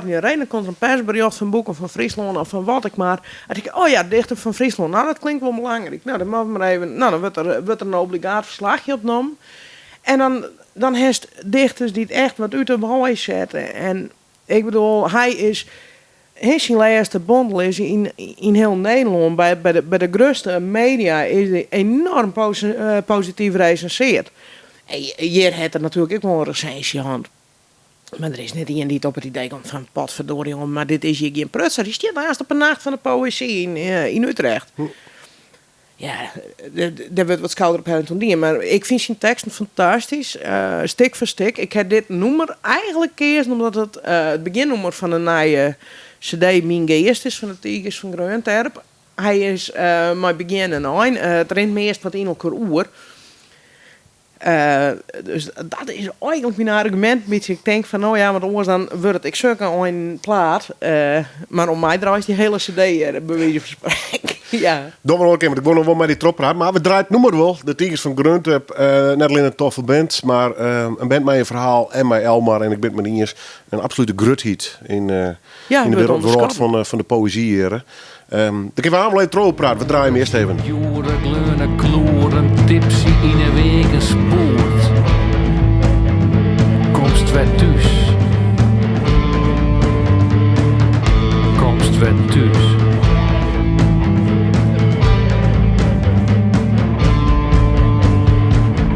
yn de reden. Dan komt der in persberjocht fan Boeken fan Fryslân of fan wat ek mar. Dan tink ik, oh ja, dichter fan Fryslân, nou dat klinkt wol belangryk. Nou, dan moatte we mar even, nou, dan wurdt der in obligaat ferslachje opnommen. En dan hast dichters dy't echt wat út de wei sette. En ik bedoel, hy is, hè, syn lêste bondel is yn hiel Nederlân by de grutste media is hy enoarm posityf resenseard. En hjir hat er natuerlik ek wol in resinsje hân. Mar der is net ien dy't op it idee komt fan potverdorie jonge, mar dit is hjir gjin prutser. Hy stiet aanst op 'e Nacht fan de Poëzy yn Utrecht. Ja, dêr wurdt wat skouderophelling oan dien, mar ik fyn syn teksten fantastysk, stik foar stik. Ik ha dit nûmer eigenlik keazen omdat it it begjinnûmer fan de nije cd Myn Geast is fan de Tigers fan Greonterp. Hy is mei begjin en ein, it rint meast wat yn elkoar oer. Dus dat is eigenlik myn argumint in bytsje. Ik tink fan no ja, want oars dan wurdt it ek sukke ein plaat. Mar om my draait dy hiele CD by wize fan sprekken. Ja. Doch mar oare kear, want ik wol noch wol mei dy trochprate. Mar we draaie it nûmer wol. De Tigers fan Greonterp. Net allinne in toffe band, mar in band mei in ferhaal en mei Elmar. En ik bin it mei dy iens, in absolute grutheid yn Ja, yn de wurdt wereld ûnderskatten. fan de poëzy hjir. Dêr kinne we aanst wol even trochprate. We draaie him earst even. Djoere gleone kloeren, tipsy yn 'e weagen spoed. Komst wer thús. Komst wer thús.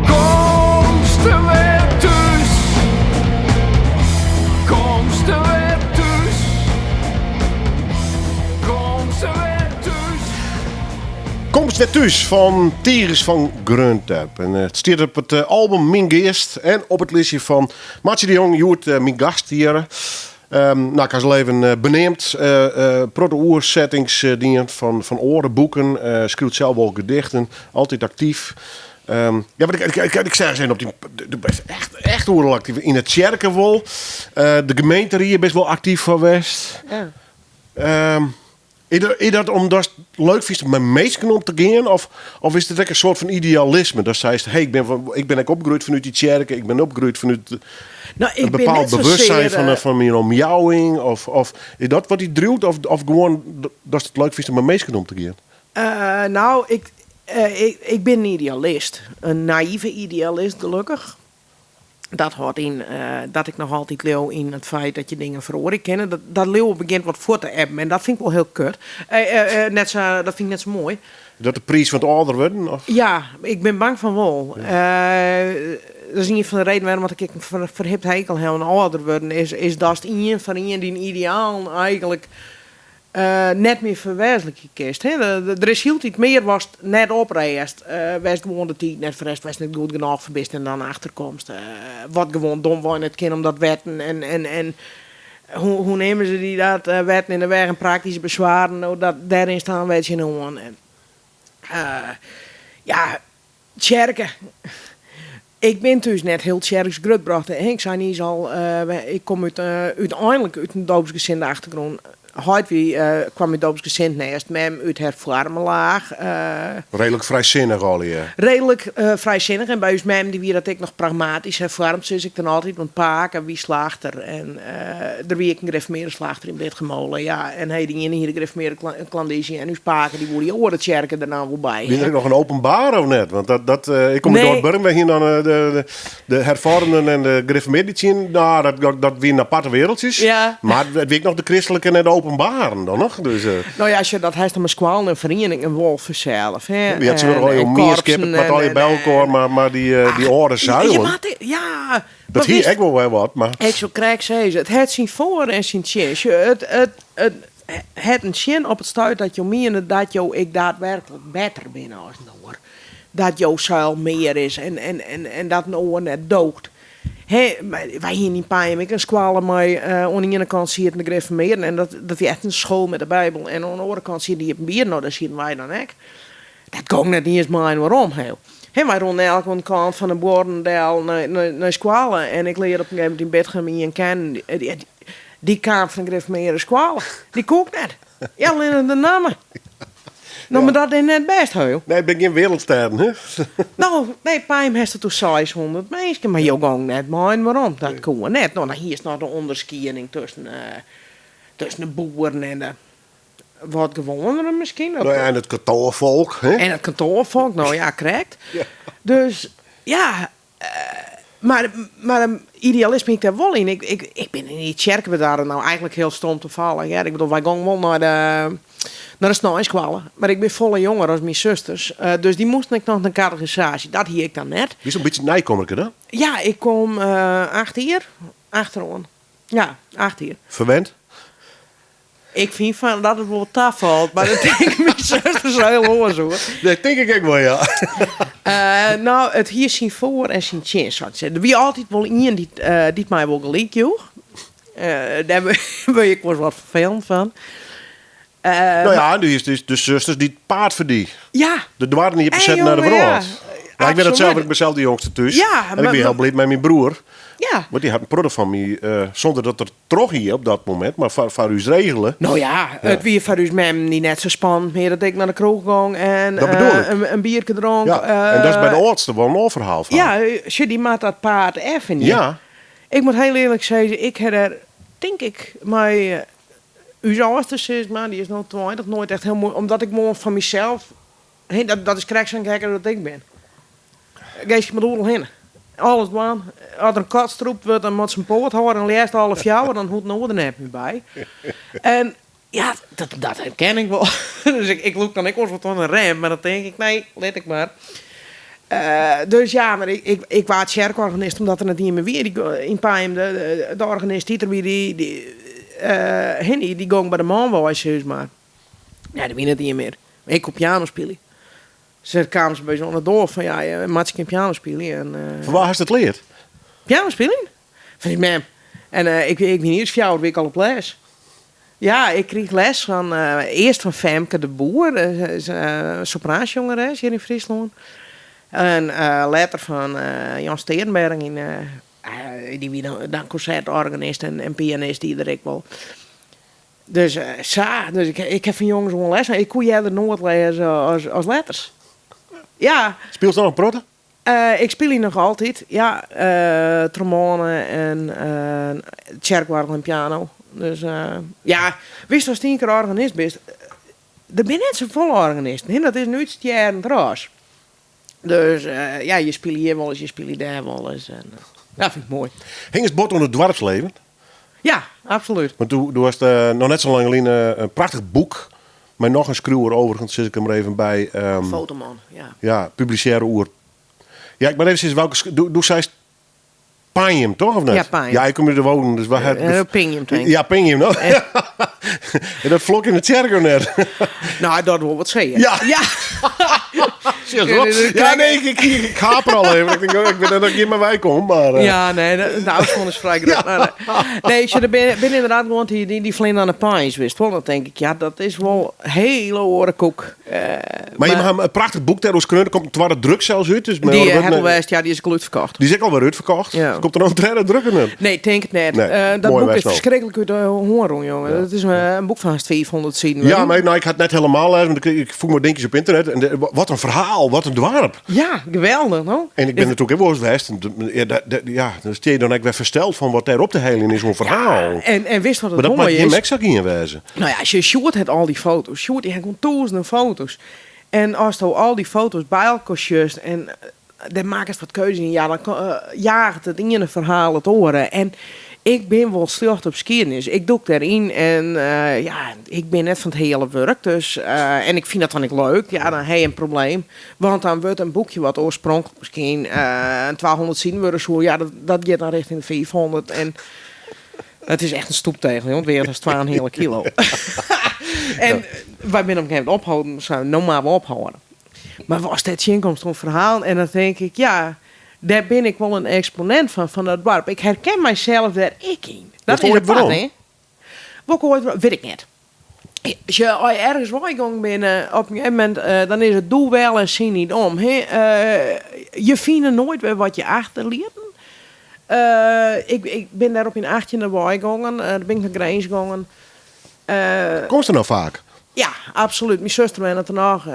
Komst wer thús. Komst wer thús. Komst wer thús. Komst wer thús fan Tigers fan Greonterp. En it stiet op it album Myn Geast en op it listje fan Martsje de Jong, hjoed myn gast hjir. Nou, ik ha se al even beneamd. Protte oersettings dien fan oare boeken. Skriuwt sels wol gedichten. Altyd aktyf. Ja, mar ik seach ris even op dyn. Do bist echt, echt oeral aktyf. Yn 'e tsjerke wol. De gemeenterie bist wol aktyf foar west. Ja. Is dat omdatst leuk fynst om mei minsken om te gean? Of is dit ek in soart fan idealisme? Datst seist, hey, ik bin ek opgroeid fanút dy tsjerke, ik bin opgroeid fanút Nou, ik in bin bepaald net zozeer, bewustzijn fan myn omjouwing. Of is dat wat dy driuwt? Of gewoan datst it leuk fynst om mei minsken om te gean? Nou, ik bin in idealist. In naïve idealist, gelokkich. Dat hâldt yn dat ik noch altyd leau yn it feit dat je dingen feroarje kinne. Dat leauwe begjint wat fuort te ebben en dat fyn ik wol hiel kut. Net sa, dat fyn ik net sa moai. Is dat de priis fan it âlder wurden? Of? Ja, ik bin bang fan wol. Dat is ien fan de redenen wêrom ik ek in ferhipt hekel ha oan âlder wurden, is datst ien foar ien dyn idealen eigenlik net mear ferwêzentlikje kinst. Der is hieltyd mear watst net oprêdst, wêr'tst gewoan de tiid net foar hast, wêr'tst net goed genôch foar bist en dan achterkomst wat gewoan domwei net kin omdat wetten en hoe neame se dy dat, wetten in de weg en praktyske bezwaren, no dat dêryn stean wy tsjinoan. En ja, tsjerke. Ik bin thús net hiel tsjerks grutbrocht. Ik sei niis al, ik kom úteinlik út in doopsgesinde achtergrûn. Heit wie, kwam út doopsgesind nêst, mem út herfoarme laach. Redelijk frijsinnich allegear. Redelijk frijsinnich en by ús mem dy wie dat ek noch pragmatysk herfoarmd, sis ik dan altyd, want pake wie slachter en der wie ek in gereformearde slachter yn Bitgummole, ja, en hy de iene hie de gereformearde klandyzje en ús pake dy woe dy oare tsjerke der dan wol by. Wie der ek noch in openbare of net? Want dat, dat, ik kom út Nee. Oud-Burgum, wy hiene dan de herfoarmden en de gereformearden dy tsjin, nou, dat wienen aparte wereldjes. Ja. Mar it wie ek noch de kristlike en de openbaren dan noch. Dus, Nou ja, sjoch, dat hast dan mei skoallen en ferieningen wol fansels. Hè? Je had ze wel En al en mienskip, het korpsen moat en al je by elkoar, mar dy âlde Je zuilen, moat, ja, dat maar hie witst ek wol wer wat, mar Ik soe krekt sizze, it hat syn foar en syn tsjin. Sjoch, it hat in tsjin op it stuit dat jo miene dat jo ek daadwerklik better binne as in oar. Dat jo zuil mear is en dat in oar net doocht. Hè, wy hiene yn Pijum ek in skoalle mei, oan de iene kant sieten de gereformearden en dat wie echt in school met de Bijbel. En oan de oare kant sieten de iepenbieren, no dêr sieten wy dan ek. Dat gong net iens mei-inoar om, heel. Hè, wy rûnen elk oan de kant fan de buorren del nei skoalle en ik learde op in gegeven momint yn Bitgum ien kennen, dy kaam fan de gereformearde skoalle. Dy koe ik net. Ja, allinnich de namme. No, mar dat is net bêst, heul. Nee, it binne gjin wereldstêden, hè? No, nee, Pijum hast it oer 600 minsken, mar jo gongen net mei-inoar om. Dat koe net. No, dan hiest noch de ûnderskieding tusken de boeren en de wat gewoanere miskien. No ja, en it kantoarfolk, hè? En it kantoarfolk, no ja, krekt. Dus ja, mar idealisme hie ik dêr wol yn. Ik bin yn dy tsjerke bedarre, no eigenlik hiel stom tafallich, hear. Ik bedoel, wy gongen wol nei de nei de sneinsskoalle, mar ik bin folle jonger as myn susters, dus dy moasten ek noch nei kategisaasje. Dat hie ik dan net. Bist in bytsje nijkommerke dan? Ja, ik kom 8 jier achteroan. Ja, 8 jier. Ferwend? Ik fyn fan dat it wol tafalt, mar dat tinke myn susters hiel oars oer. Dat tink ik ek wol, ja. No, it hie syn foar en syn tsjin, sa te sizzen. Der wie altyd wol ien dy't my wol gelyk joech. Dêr wurd ik wolris wat ferfelend fan. No ja, en do hiest dus de susters dy't paad foar dy. Ja. De doarren iepensetten nei de wrâld. Ja, ik bin it sels, Absoluut. ik bin sels de jongste thús. Ja, en ik mar- bin hiel bliid mei myn broer. Ja. Want dy hat in protte fan my, sûnder dat er troch hie op dat momint, mar foar ús regele. No ja, it wie foar ús mem dy net sa spannend mear dat ik nei de kroech gong en Dat bedoel ik. in bierke dronk. Ja, en dat is by de âldste wol in oar ferhaal fan. Ja, sjoch, dy moat dat paad effenje. Ja. Ik moat hiel earlik sizze, ik ha der, tink ik, mei ús âldste sis mar, dy is no 20, noait echt hiel moai, omdat ik gewoan fan mysels, hè, dat is krekt sa'n gek as dat ik bin. Geeske moat oeral hinne. Alles dwaan. As der in kat strûpt wurdt, dan moat se in poat hâlde en leafst alle fjouwer, dan hoecht in oar der net mear by. En ja, dat herken ik wol. Dus ik lûk dan ek wolris wat oan de rem, mar dan tink ik, nee, lit ik mar. Dus ja, mar ik waard tsjerkorganist omdat der net ien mear wie. Yn Pijum, de organist dy't der wie, dy gong by de man wei, sis mar. Ja, der wie net ien mear. Mar ik koe piano spylje. Dus kamen se by ús oan de doar fan ja, Martsje kin piano spylje. En, Fan wa hast it leard? Piano spyljen? Fan ús mem. En ik wie net iens fjouwer wie ik al op les. Ja, ik krige les fan, earst fan Femke de Boer, is in sopraansjongeres hjir yn Fryslân. En letter fan Jan Sterenberg, yn, dy wie dan konsertorganist en pianist die er ek wol. Dus sa, dus ik ha fan jonges oan les. Ik koe earder noat lêze as letters. Ja. Spylst noch in protte? Ik spylje noch altyd, ja. Trombône en tsjerkoargel en piano. Dus ja, witst ast ien kear organist bist, der binne net safolle organisten, hè, dat is in útstjerrend ras. Dus ja, je spylje hjir wolris, je spylje dêr wolris. En ja, fyn ik moai. Hingest bot oan it doarpsleven? Ja, absolút. Want do hast noch net sa lang lyn in prachtich boek, mei noch in skriuwer overigens, sis ik der mar even by. Fotoman, ja. Ja, publisearre oer. Ja, ik moat even sizze welke. Do seist Pinjum, toch of net? Ja, Pinjum. Ja, ik kom út de Wâlden, dus we ha Pingjum, tink ik. Ja, Pingjum, no. En dat flok yn de tsjerke net. Nou, dat wol wat sizze. Ja. Ja. Serieus, Ja, nee, ik haper al even. Ik denk, oh, ik weet net dat ik hjir mar wei kom, mar... Ja, nee, de ôfstân is frij grut. Maar, nee, sjoch, der binne ynderdaad gewoan dy fleane oan de Peins, witst wol. Dan tink ik, ja, dat is wol hele oare koek. Mar jim ha in prachtich boek dêroer skreaun. Der komt in twadde druk sels út. Dus Dy hat al west, ja, dy is ek al útferkocht. Dy is ek alwer útferkocht. Ja. Komt der noch in tredde druk in? Nee, tink it net. Nee, Dat moai boek is west al. ferskriklik út de hân rûn, jonge. Dat is in boek fan hast 500 siden. Ja, mar nou, ik ha it net helemaal lêzen, want ik fûn wat dinkjes op ynternet. En wat in ferhaal, wat in doarp. Ja, geweldich, no? En ik bin natuerlik ek wolris west. En ja, ja, dan stean je dan ek wer fersteld fan wat dêr op te heljen is oan ferhaal. En witst wat it Mar dat moat moaie jim is? ek sa gien wêze. Nou ja, sjoch, Sjoerd hat al dy foto's. Sjoerd dy hat gewoan tûzenen foto's. En asto al dy foto's by elkoar sjochst en dêr makkest wat keuzes yn, ja, dan jaget it iene ferhaal it oare. En ik bin wol sljocht op skiednis. Ik dûk dêryn en ja, ik bin net fan it heale wurk. Dus, en ik fyn dat dan ek leuk. Ja, dan ha je in probleem. Want dan wurdt in boekje wat oarspronklik miskien in 200 siden wurde soe, ja, dat giet dan richting de 500. En it is echt in stoeptegel, jong. It weaget hast twa en in heale kilo. En wy binne op in gegeven momint opholden, sa, no moatte we ophâlde. Mar ast dêr tsjinkomst oan ferhalen en dan tink ik, ja, dêr bin ik wol in eksponint fan, fan dat doarp. Ik herken mysels dêr ek yn. Dat Wolst is oait apart, werom? hè? Wol ik oait werom? Wit ik net. Sjoch, as je ergens weigongen binne, op in gegeven momint, dan is it doe wel en sin niet om. Hè? Je fine noait wer wat je achterlieten. Ik bin dêr op myn achttjinde weigongen, dêr bin ik nei Grins gongen. Komst der no faak? Ja, absolút. Myn suster wennet der noch.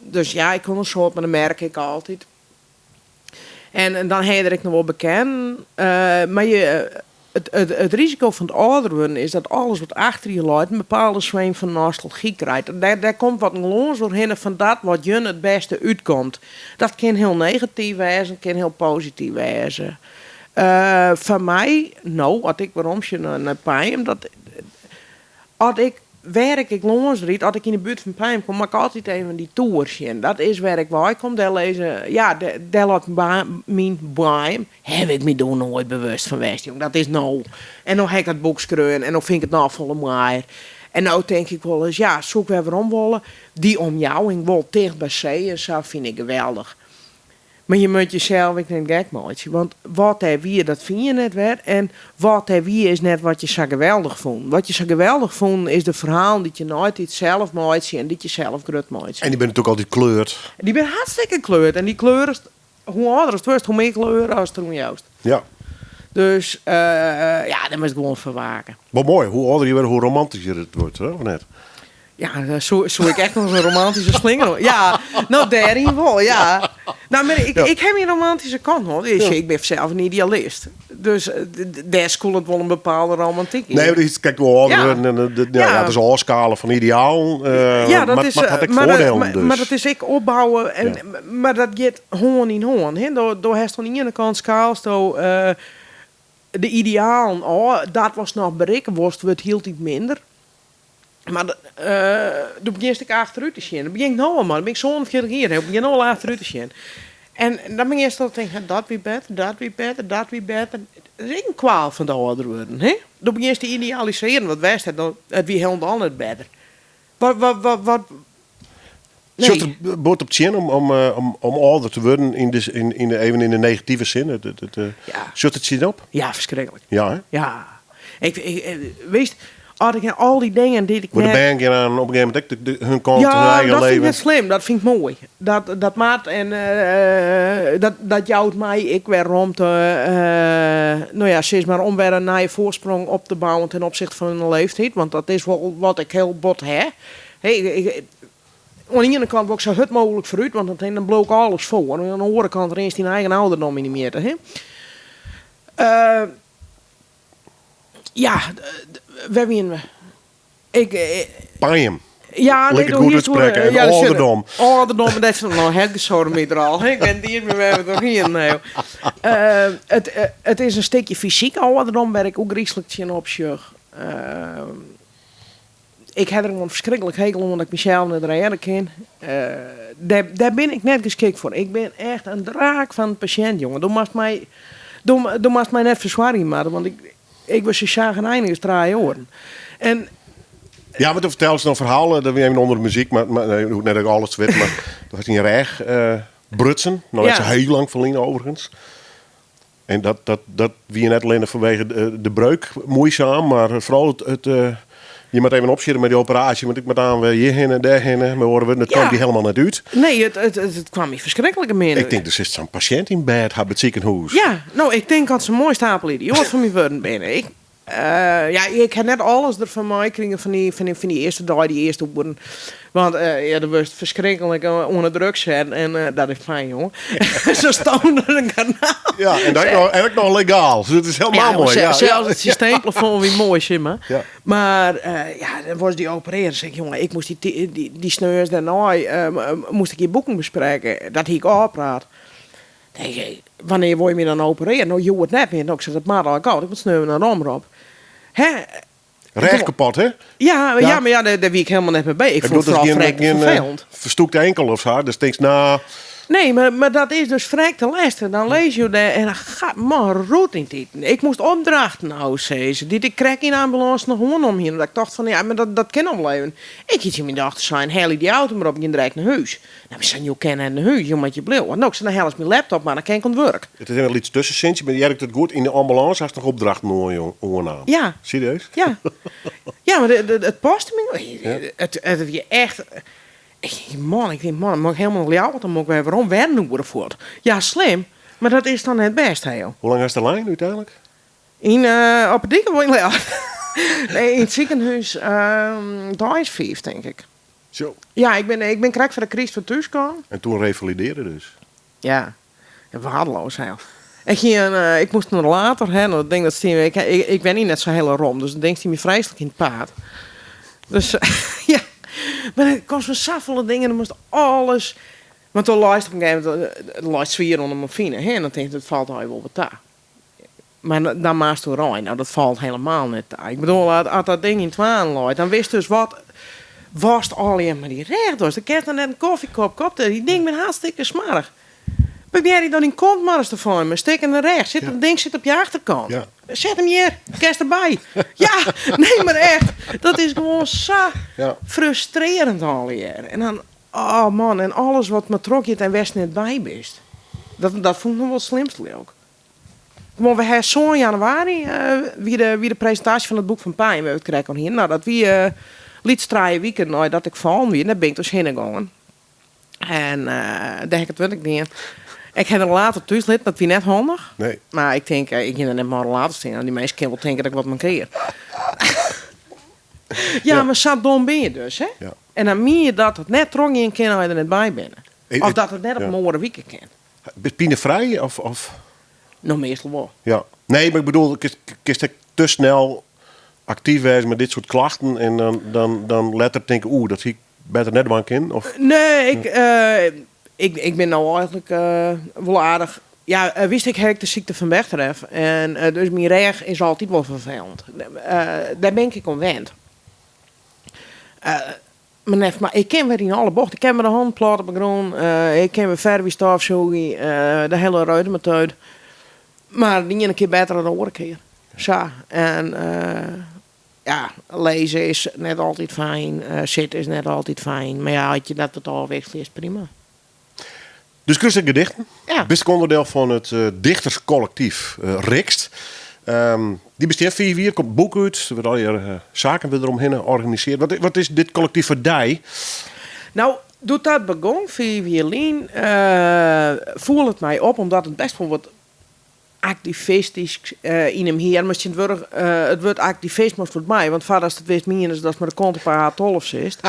Dus ja, ik kom in soad, mar dat merk ik altyd. En dan ha je der ek noch wol bekenden. Mar je, it risiko fan it âlder wurden is dat alles wat achter je leit in bepaalde sweem fan nostalgy krijt. Dêr komt wat in glâns oerhinne fan dat wat jin it bêste útkomt. Dat kin hiel negatyf wêze, kin hiel posityf wêze. Foar my, no, as ik weromsjoch nei Pijum, dat as ik wêr ik ek lâns ryd, as ik yn de buert fan Pijum kom, moat ik altyd even dy toer sjen. Dat is wêr ik wei kom. Dêr lizze, ja, dêr leit myn boaiem. Haw ik my doe noait bewust fan west, jong. Dat is no. En no ha ik dat boek skreaun en no fyn ik it noch folle moaier. En no tink ik wolris, ja, soe ik wer werom wolle? Dy omjouwing wol ticht by see en sa fyn ik geweldich. Mar je moatte jesels ek net gek meitsje, want wat dêr wie, dat fine je net wer. En wat dêr wie, is net wat je sa geweldich fûnen. Wat je sa geweldich fûnen, is de ferhalen dy't je neitiid sels meitsje en dy't je sels grut meitsje. En dy binne natuerlik altyd kleurd. Dy binne hartstikke kleurd. En dy kleur, hoe âlder ast wurdst, hoe mear kleur ast deroan joust. Ja. Dus ja, dêr moatst gewoan foar wake. Wol moai, hoe âlder je wurde, hoe romantysjer it wurdt, hè, of net? Ja, soe, soe ik echt noch in romantyske slinger oan. Ja, no dêryn wol, ja. No, mar ik, ik ha myn romantyske kant noch. Dus Ik bin sels in idealist. Dus dêr skûlet wol in bepaalde romantyk yn. Nee, maar is, kijk, hoe âlder Ja. worden en de, ja, Ja. ja, het is ôfskale fan idealen. Ja, dat mar, is, mar it hat ek maar, dat- foardielen maar, dus. maar dat is ek opbouwen. En, Mar dat giet hân yn hân. Hè. Do, do hast oan de iene kant skaalsto de idealen ôf. Dat watst noch berikke wolst, wurdt hieltyd minder. Mar do begjinst ek achterút te sjen. Dat begjin ik no al mei. Dan bin ik 47 jier. Ik begjin no al achterút te sjen. En dan begjinst al te tinken, dat wie better, dat wie better, dat wie better. Dat is ek in kwaal fan de âlder wurden. Hè? Do begjinst te idealisearjen wat west hat. Dan, it wie hielendal net better. Wat, wat, wat, wat, nee. Sjocht der bot op tsjin om âlder te wurden yn de, yn, yn de, even yn de negative sin? It, Ja. Sjocht it tsjin op? Ja, ferskriklik. Ja, hè? Ja. Ik, ik, witst, as ik al dy dingen dy't ik Maar de net- bern gean oan op in gegeven momint ek hun kant, hun Ja, eigen dat fyn ik leven. net slim. Dat fyn ik moai. Dat, dat moat en dat, dat jout my ek wer romte, no ja, sis mar, om wer in nije foarsprong op te bouwen ten opzichte fan de leeftiid. Want dat is wol wat ik hiel bot ha. Hey, ik, oan de iene kant wol ik sa hurd mooglik foarút, want dan, dan bliuw ik alles foar. Oan de oare kant rinst dyn eigen ouderdom yn 'e mjitte. Hè? Ja, wêr wiene we? Ik, Pijn. Ja, nee, Lekker doe goed hier toe, uitspreken. En ja, dat is ouderdom. Ouderdom, dat is nog het gesodomiet er al. Ik ben die meer met nog hier. Nee. Het is in stikje fysyk ouderdom wêr't ik ek gryslik tsjinop sjoch. Ik ha der gewoan ferskriklik hekel oan dat ik mysels net rêde kin. Dêr bin ik net geskikt foar. Ik bin echt in draak fan in pasjint, jonge. Do moatst my, do, do moatst my net fersoargje moatte, want ik, ik wurd sa chagrijnich as trije oaren. En Ja, want do fertelst noch ferhalen, dat wie even ûnder de muzyk, mar nee, hoecht net alles te witten, mar do hast dyn rêch brutsen, noch net sa hiel lang ferline overigens. En dat wie net allinnich fanwege de breuk muoisum, mar foaral it, je moat even opsjitte mei dy operaasje, want ik moat aan wer hjirhinne, dêrhinne, mei oare wurden, it kwam dy helemaal net út. Nee, it kwam my ferskriklik min Ik út. tink, der sit sa'n pasjint yn bêd ha by it sikehûs. Ja, no, ik tink dat se in moai stapel idioat fan my wurden binne. Ik, ja, ik ha net alles derfan meikrigen fan dy earste dei, dy earste oeren. Want ja, do wurdst ferskriklik oan 'e druk set en dat is fijn, jonge. Sa stoned as in garnaal. Ja, en dat nog, en ek noch legaal. Dus dat is helemaal Ja, moai. Ja, sels ja. it systeemplafond wie moai, sis mar. Ja. Mar ja, dan was dy operearre. Sei ik, jonge, ik moast dy sneons dêrnei moast ik hjir boeken besprekke. Dat hie ik ôfpraat. Nee, wannear wol je my dan operearje? No, hjoed net mear. No, ik sei, dat moat al gau. Ik moat sneon nei de omrop. Hè? Rêch kapot, hè? Ja, Ja. ja, mar ja, dêr wie ik helemaal net mei by. Ik Ik fûn it bedoel, dat is foaral gjin, frek gjin ferfelend. ferstûkte enkel of sa. Dus tinkst, nou, Nee, mar dat is dus frek te lêstich. Dan lizze jo dêr en dan gaat man roet yn titen. Ik moast opdrachten ôfsizze, dy't ik krekt yn de ambulânse noch oannommen hie. Omdat ik tocht fan, ja, mar dat kin noch wol even. Ik hie tsjin myn dochter sein, helje dy auto mar op, ik gean direkt nei hûs. No, se seinen, jo kinne net nei hûs, jo moatte hjir bliuwe. No, ik sei, dan hellest myn laptop mar, dan kin ik oan it wurk. It is even in lyts tuskensintsje, mar hear ik dat goed? Yn de ambulânse hast noch opdrachten oannaam? Ja. Serieus? Ja. Ja, mar it paste my. Ja. It wie echt... Ik tink, man, ik tink, man, dan moat ik helemaal nei Ljouwert, dan moat ik wer werom, wer in oere fuort. Ja, slim, mar dat is dan net bêst, hè, joh. Hoe lang hast der lein úteinlik? Yn op 'e dyk of yn Ljouwert? Nee, yn it sikehûs, deis 5, tink ik. Zo. Ja, ik bin krekt foar de kryst wer thús kaam. En toen revalidearre dus? Ja, waardeloos, hè. Ik hie in, ik moast in rollator ha, dat ding dat stie, ik, ik, ik wenje net sa hiele rom, dus dat ding stie my freeslik yn it paad. Dus, ja, mar der komt fan safolle dingen, dan moast alles, want dan leist op in gegeven momint, dan leist swier oan de morfine, hè, en dan tinkst, it falt allegear wol wat ta. Mar dan moatst oerein, no dat falt helemaal net ta. Ik bedoel, as dat ding yn twaen leit, dan witst dus wat, watst allegear mei dy rêch dochst. Dan kinst noch net in kofjekopke op, dy ding binne hartstikke smoarch. Probearje dan dyn kont mar ris te finen, mei stikkene rêch. Sit, Dat ding sit op je achterkant. Ja. Set him hjir, kinst derby. Ja, nee, mar echt. Dat is gewoan sa Ja. frustrearjend allegear. En dan, oh man, en alles wat mar trochgiet en wêr'tst net by bist. Dat, dat fûn ik noch wol it slimste leau ik. Gewoan, we ha sân januari wie de, wie de presintaasje fan it boek fan Pijn, wêr't we it krekt oer hienen. No, dat wie lyts trije wiken neidat ik fallen wie. Dêr bin ik dus hinne gongen. En dêr ha ik it wurk dien. Ik ha de rollator thús litten, dat wie net handich. Nee. Mar ik tink, ik gean der net mei rollator stean. Dy minsken kinne wol tinke dat ik wat mankear. Ja, mar sa dom bin je dus, hè? Ja. En dan mien je dat it net trochgean kin as je der net by binne. Of dat it net op in oare wike kin. Bist pinefrij of, of? No, meastal wol. Ja. Nee, mar ik bedoel, kinst ek te snel aktyf wêze mei dit soart klachten en dan, dan, dan letter tinke, oeh, dat hie ik better net dwaan kinnen? Of? Nee, ik, eh, ik, ik bin no eigenlik eh, wol aardich. Ja, eh, wist ik ha ik de sykte fan Bechterew en eh, dus myn rêch is altyd wol ferfelend. Eh, dêr bin ik oan wend. Eh, mar net, mar ik kin wer yn alle bochten. Ik kin mei de hannen plat op 'e grûn. Eh, ik kin wer ferve stofsûgje. Eh, de hiele reutemeteut. Mar de iene kear better dan de oare kear. Sa. En eh, ja, lizze is net altyd fijn. Sitte is net altyd fijn. Mar ja, as je dat wat ôfwikselje is prima. Dus skriuwst ek gedichten. Ja. Bist ek ûnderdiel fan it dichterskollektyf Rixt. Dy besteat fiif jier, komt boek út, der wurde allegear saken wurde deromhinne organisearre. Wat, wat is dit kollektyf foar dy? No, doe't dat begûn, fiif jier lyn, foel it my op omdat it best wol wat aktivistysk yn him hie. Mar tsjintwurdich, it wurd aktivist moatst wat mei, want foardatst it wist miene se datst mei de kont op 'e A12 sitst.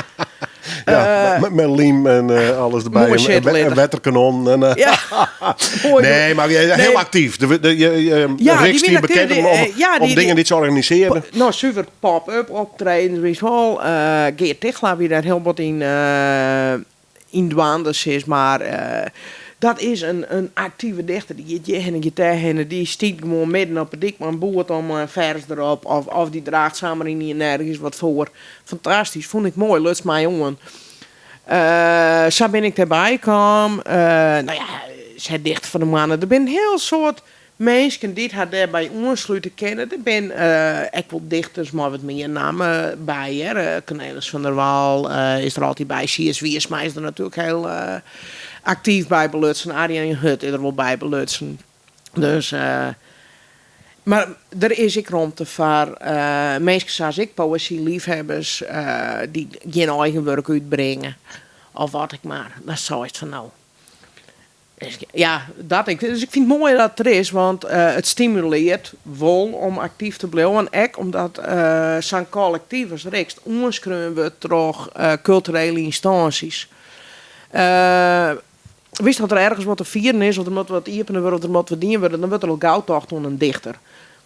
Ja, mei lym en alles derby. Moai sitte En litte. wetterkanon. En, Ja. Moai. Nee, mar heel Nee. aktyf. De, je, Ja, die Rixt wiene stie bekend aktyf, om, die, ja, om die- dingen dy't se organisearje. No, suver pop-up optredens, wist wol. Geart Tigchelaar wie dêr hiel bot yn, yn dwaande, sis mar. Dat is in, in aktive dichter. Dy giet hjirhinne, giet dêrhinne. Dy stiet gewoan midden op 'e dyk mei in boerd om mei in fers derop. Of, of dy draacht samar ynienen ergens wat foar. Fantastysk, fûn ik moai, luts my oan. Sa bin ik dêrby kaam. No ja, se dichter fan de moanne. Der binne in hiel soad Minsken dy't har dêrby oanslute kinne. Der binne ek wol dichters mei wat mear namme by, hear. Cornelis van der Wal is der altyd by. Sies Wiersma is der natuerlik hiel aktyf by belutsen. Arjen Hut is der wol by belutsen. Dus, mar der is ek romte foar minsken sa as ik, poëzyleafhebbers, dy't gjin eigen wurk útbringe of wat ek mar. Dan seist fan no. Ja, dat ik. Dus ik fyn it moai dat it der is, want it stimulearret wol om aktyf te bliuwen. Ek omdat sa'n kollektyf as Rixt oanskreaun wurdt troch kulturele ynstânsjes. Witst, as der ergens wat te fieren is, of der moat wat iepene wurde, of der moat wat dien wurde, dan wurdt der al gau tocht oan in dichter.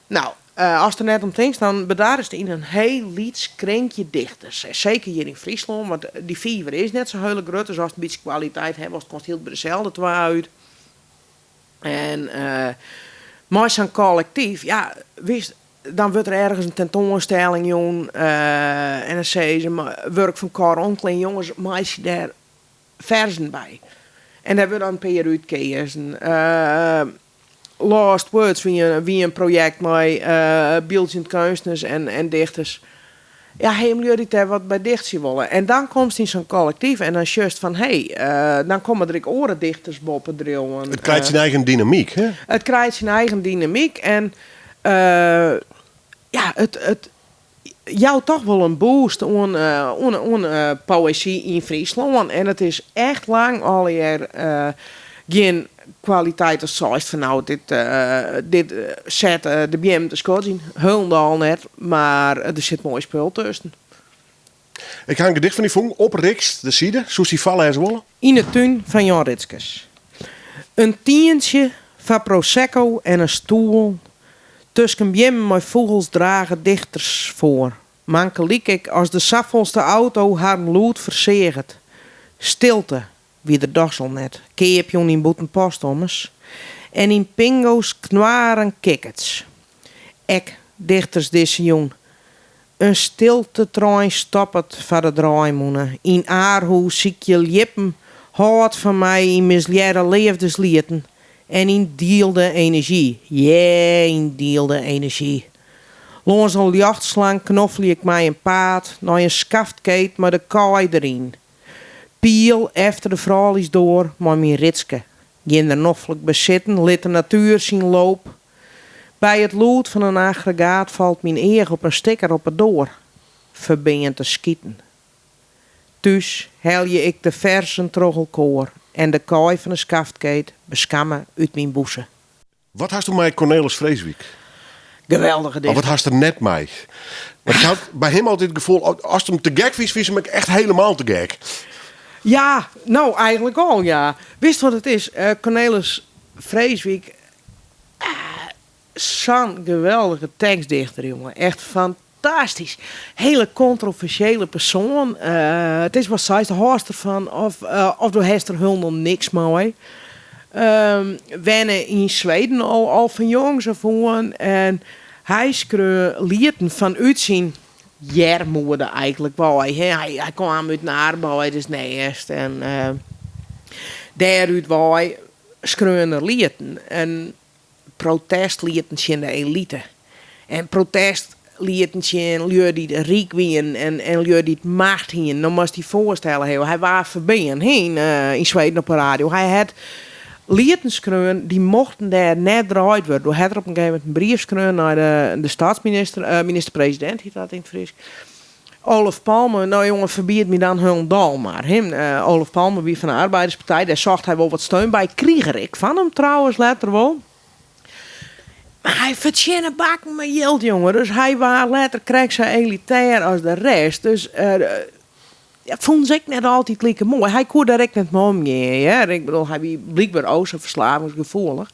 No, ast der net om tinkst, dan bedarrest yn in hiel lyts krinkje dichters. En seker hjir yn Fryslân, want dy fiver is net sa hiele grut, dus ast in bytsje kwaliteit ha wolst, komst hieltyd by deselde twa út. En mei sa'n kollektyf, ja, witst, dan wurdt der ergens in tentoanstelling jûn en dan sizze se, wurk fan Cor Onclin, jonges, meitsje dêr ferzen by. En dêr wurde dan in pear útkeazen. Last Words wie in projekt mei byldzjend keunstners en dichters. Ja, ha lju dy't dêr wat by dichtsje wolle. En dan komst yn sa'n kollektyf en dan sjochst fan hé, dan komme der ek oare dichters boppe driuwen. It krijt syn eigen dynamyk, hè? It krijt syn eigen dynamyk en ja, it jout toch wol in boost oan poëzy yn Fryslân. En it is echt lang allegear gjin kwaliteit ast seist fan no, dit, dit set de beammen te skodzjen. Hielendal net, mar der sit moai spul tusken. Ik ha in gedicht fan dy fûn op Rixt, de side. Soest dy foarlêze wolle? Yn 'e tún fan Jan Ritskes. In tientsje foar prosecco en in stoel Tusken beammen mei fûgels drage dichters foar, mankelyk ek as de safolste auto harren lûd ferseaget. Stilte wie der dochs al net, keapjûn yn Bûtenpost ommers. En yn pingo's knoaren kikkerts. Ek dichters dizze jûn. In stiltetrein stoppet foar de draaimûne. Yn Aarhûs sykje ljippen hâld fan my yn mislearre leafdeslieten en yn dielde enerzjy. Yeah, yn dielde enerzjy. Lâns in ljochtslang knoffelje ik my in paad nei in skaftkeet mei de kaai deryn. Piel efter de frouljusdoar mei myn ritske. Gean der noflik by sitten, lit de natuer syn loop. By it lûd fan in aggregaat falt myn each op in stikker op 'e doar, ferbean te skiten. Thús helje ik de fersen troch elkoar en de kaai fan 'e skaftkeet beskamme út myn bûse. Wat hasto mei Cornelis Vreeswijk? Geweldige Of wat dichter. hast der net mei? Want ik ha by him altyd it gefoel, ast him te gek fynst, fynst him ek echt helemaal te gek. Ja, no eigenlik al, ja. Witst wat it is? Cornelis Vreeswijk, sa'n geweldige tekstdichter, jonge. Echt fantastysk. Hele kontroversjele persoan. It is wat seist, hâldst derfan of, of do hast der hielendal niks mei. Wenne yn Sweden al, al fan jongs af oan. En hy skreau lieten fanút syn earmoede eigenlik wei. Hy, hy kaam út in arbeidersnêst en dêrút wei skreaun er lieten. En protestlieten tsjin de elite. En protestlieten tsjin lju dy't ryk wienen en, en lju dy't macht hienen. No moatst dy foarstelle, hy waard ferbean yn, yn Sweden op 'e radio. Hy hat lieten skreaun dy mochten dêr net draaid wurde. Doe hat er op in gegeven momint in brief skreaun nei de, de steatsminister, eh, minister-presidint hjit dat yn it Frysk. Olof Palme, no jonge, ferbied my dan hielendal mar. Him, eh, Olof Palme wie fan de Arbeiderspartij, dêr socht hy wol wat steun by. Krige er ek fan him trouwens letter wol. Mar hy fertsjinne bakken mei jild, jonge. Dus hy waard letter krekt sa elitêr as de rest. Dus eh, ja, fûnen se ek net altyd like moai. Hy koe dêr ek net mei omgean, hear. Ik bedoel, hy wie blykber o sa ferslavingsgefoelich.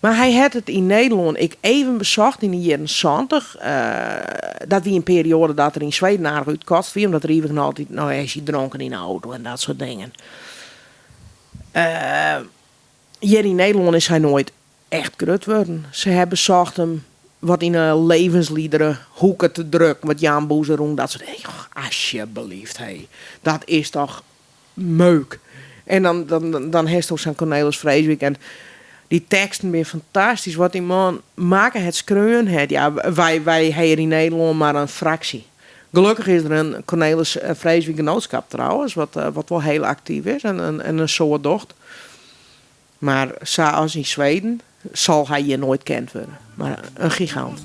Mar hy hat it yn Nederlân ek even besocht yn de jierren 70. Dat wie in perioade dat er yn Sweden aardich útkotst wie, omdat er ivich en altyd, no, is hy dronken yn de auto en dat soart dingen. Hjir yn Nederlân is hy noait echt grut wurden. Se ha besocht him wat yn 'e levensliedere hoeke te drukken, wat Jan Boezerûn, dat soart dingen. Asjebleaft, hé. Dat is toch meuk. En dan, dan, dan hast sa'n Cornelis Vreeswijk en dy teksten binne fantastysk. Wat dy man makke hat, skreaun hat. Ja, wy, wy ha hjir yn Nederlân mar in fraksje. Gelokkich is der in Cornelis Vreeswijk Genootschap trouwens, wat, wat wol hiel aktyf is en, en, en in soad docht. Mar sa as yn Sweden sil hy hjir noait kend wurde. Mar in gigant.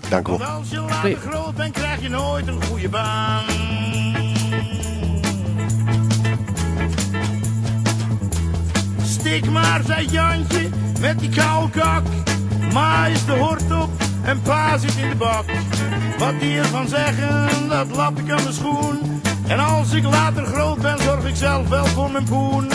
Dank u wel. Want als je later groot bent, krijg je nooit een goede baan. Stik maar, zei Jantje, met die koude kak. Ma is de hort op en pa zit in de bak. Wat die ervan zeggen, dat lap ik aan mijn schoen. En als ik later groot ben, zorg ik zelf wel voor mijn poen.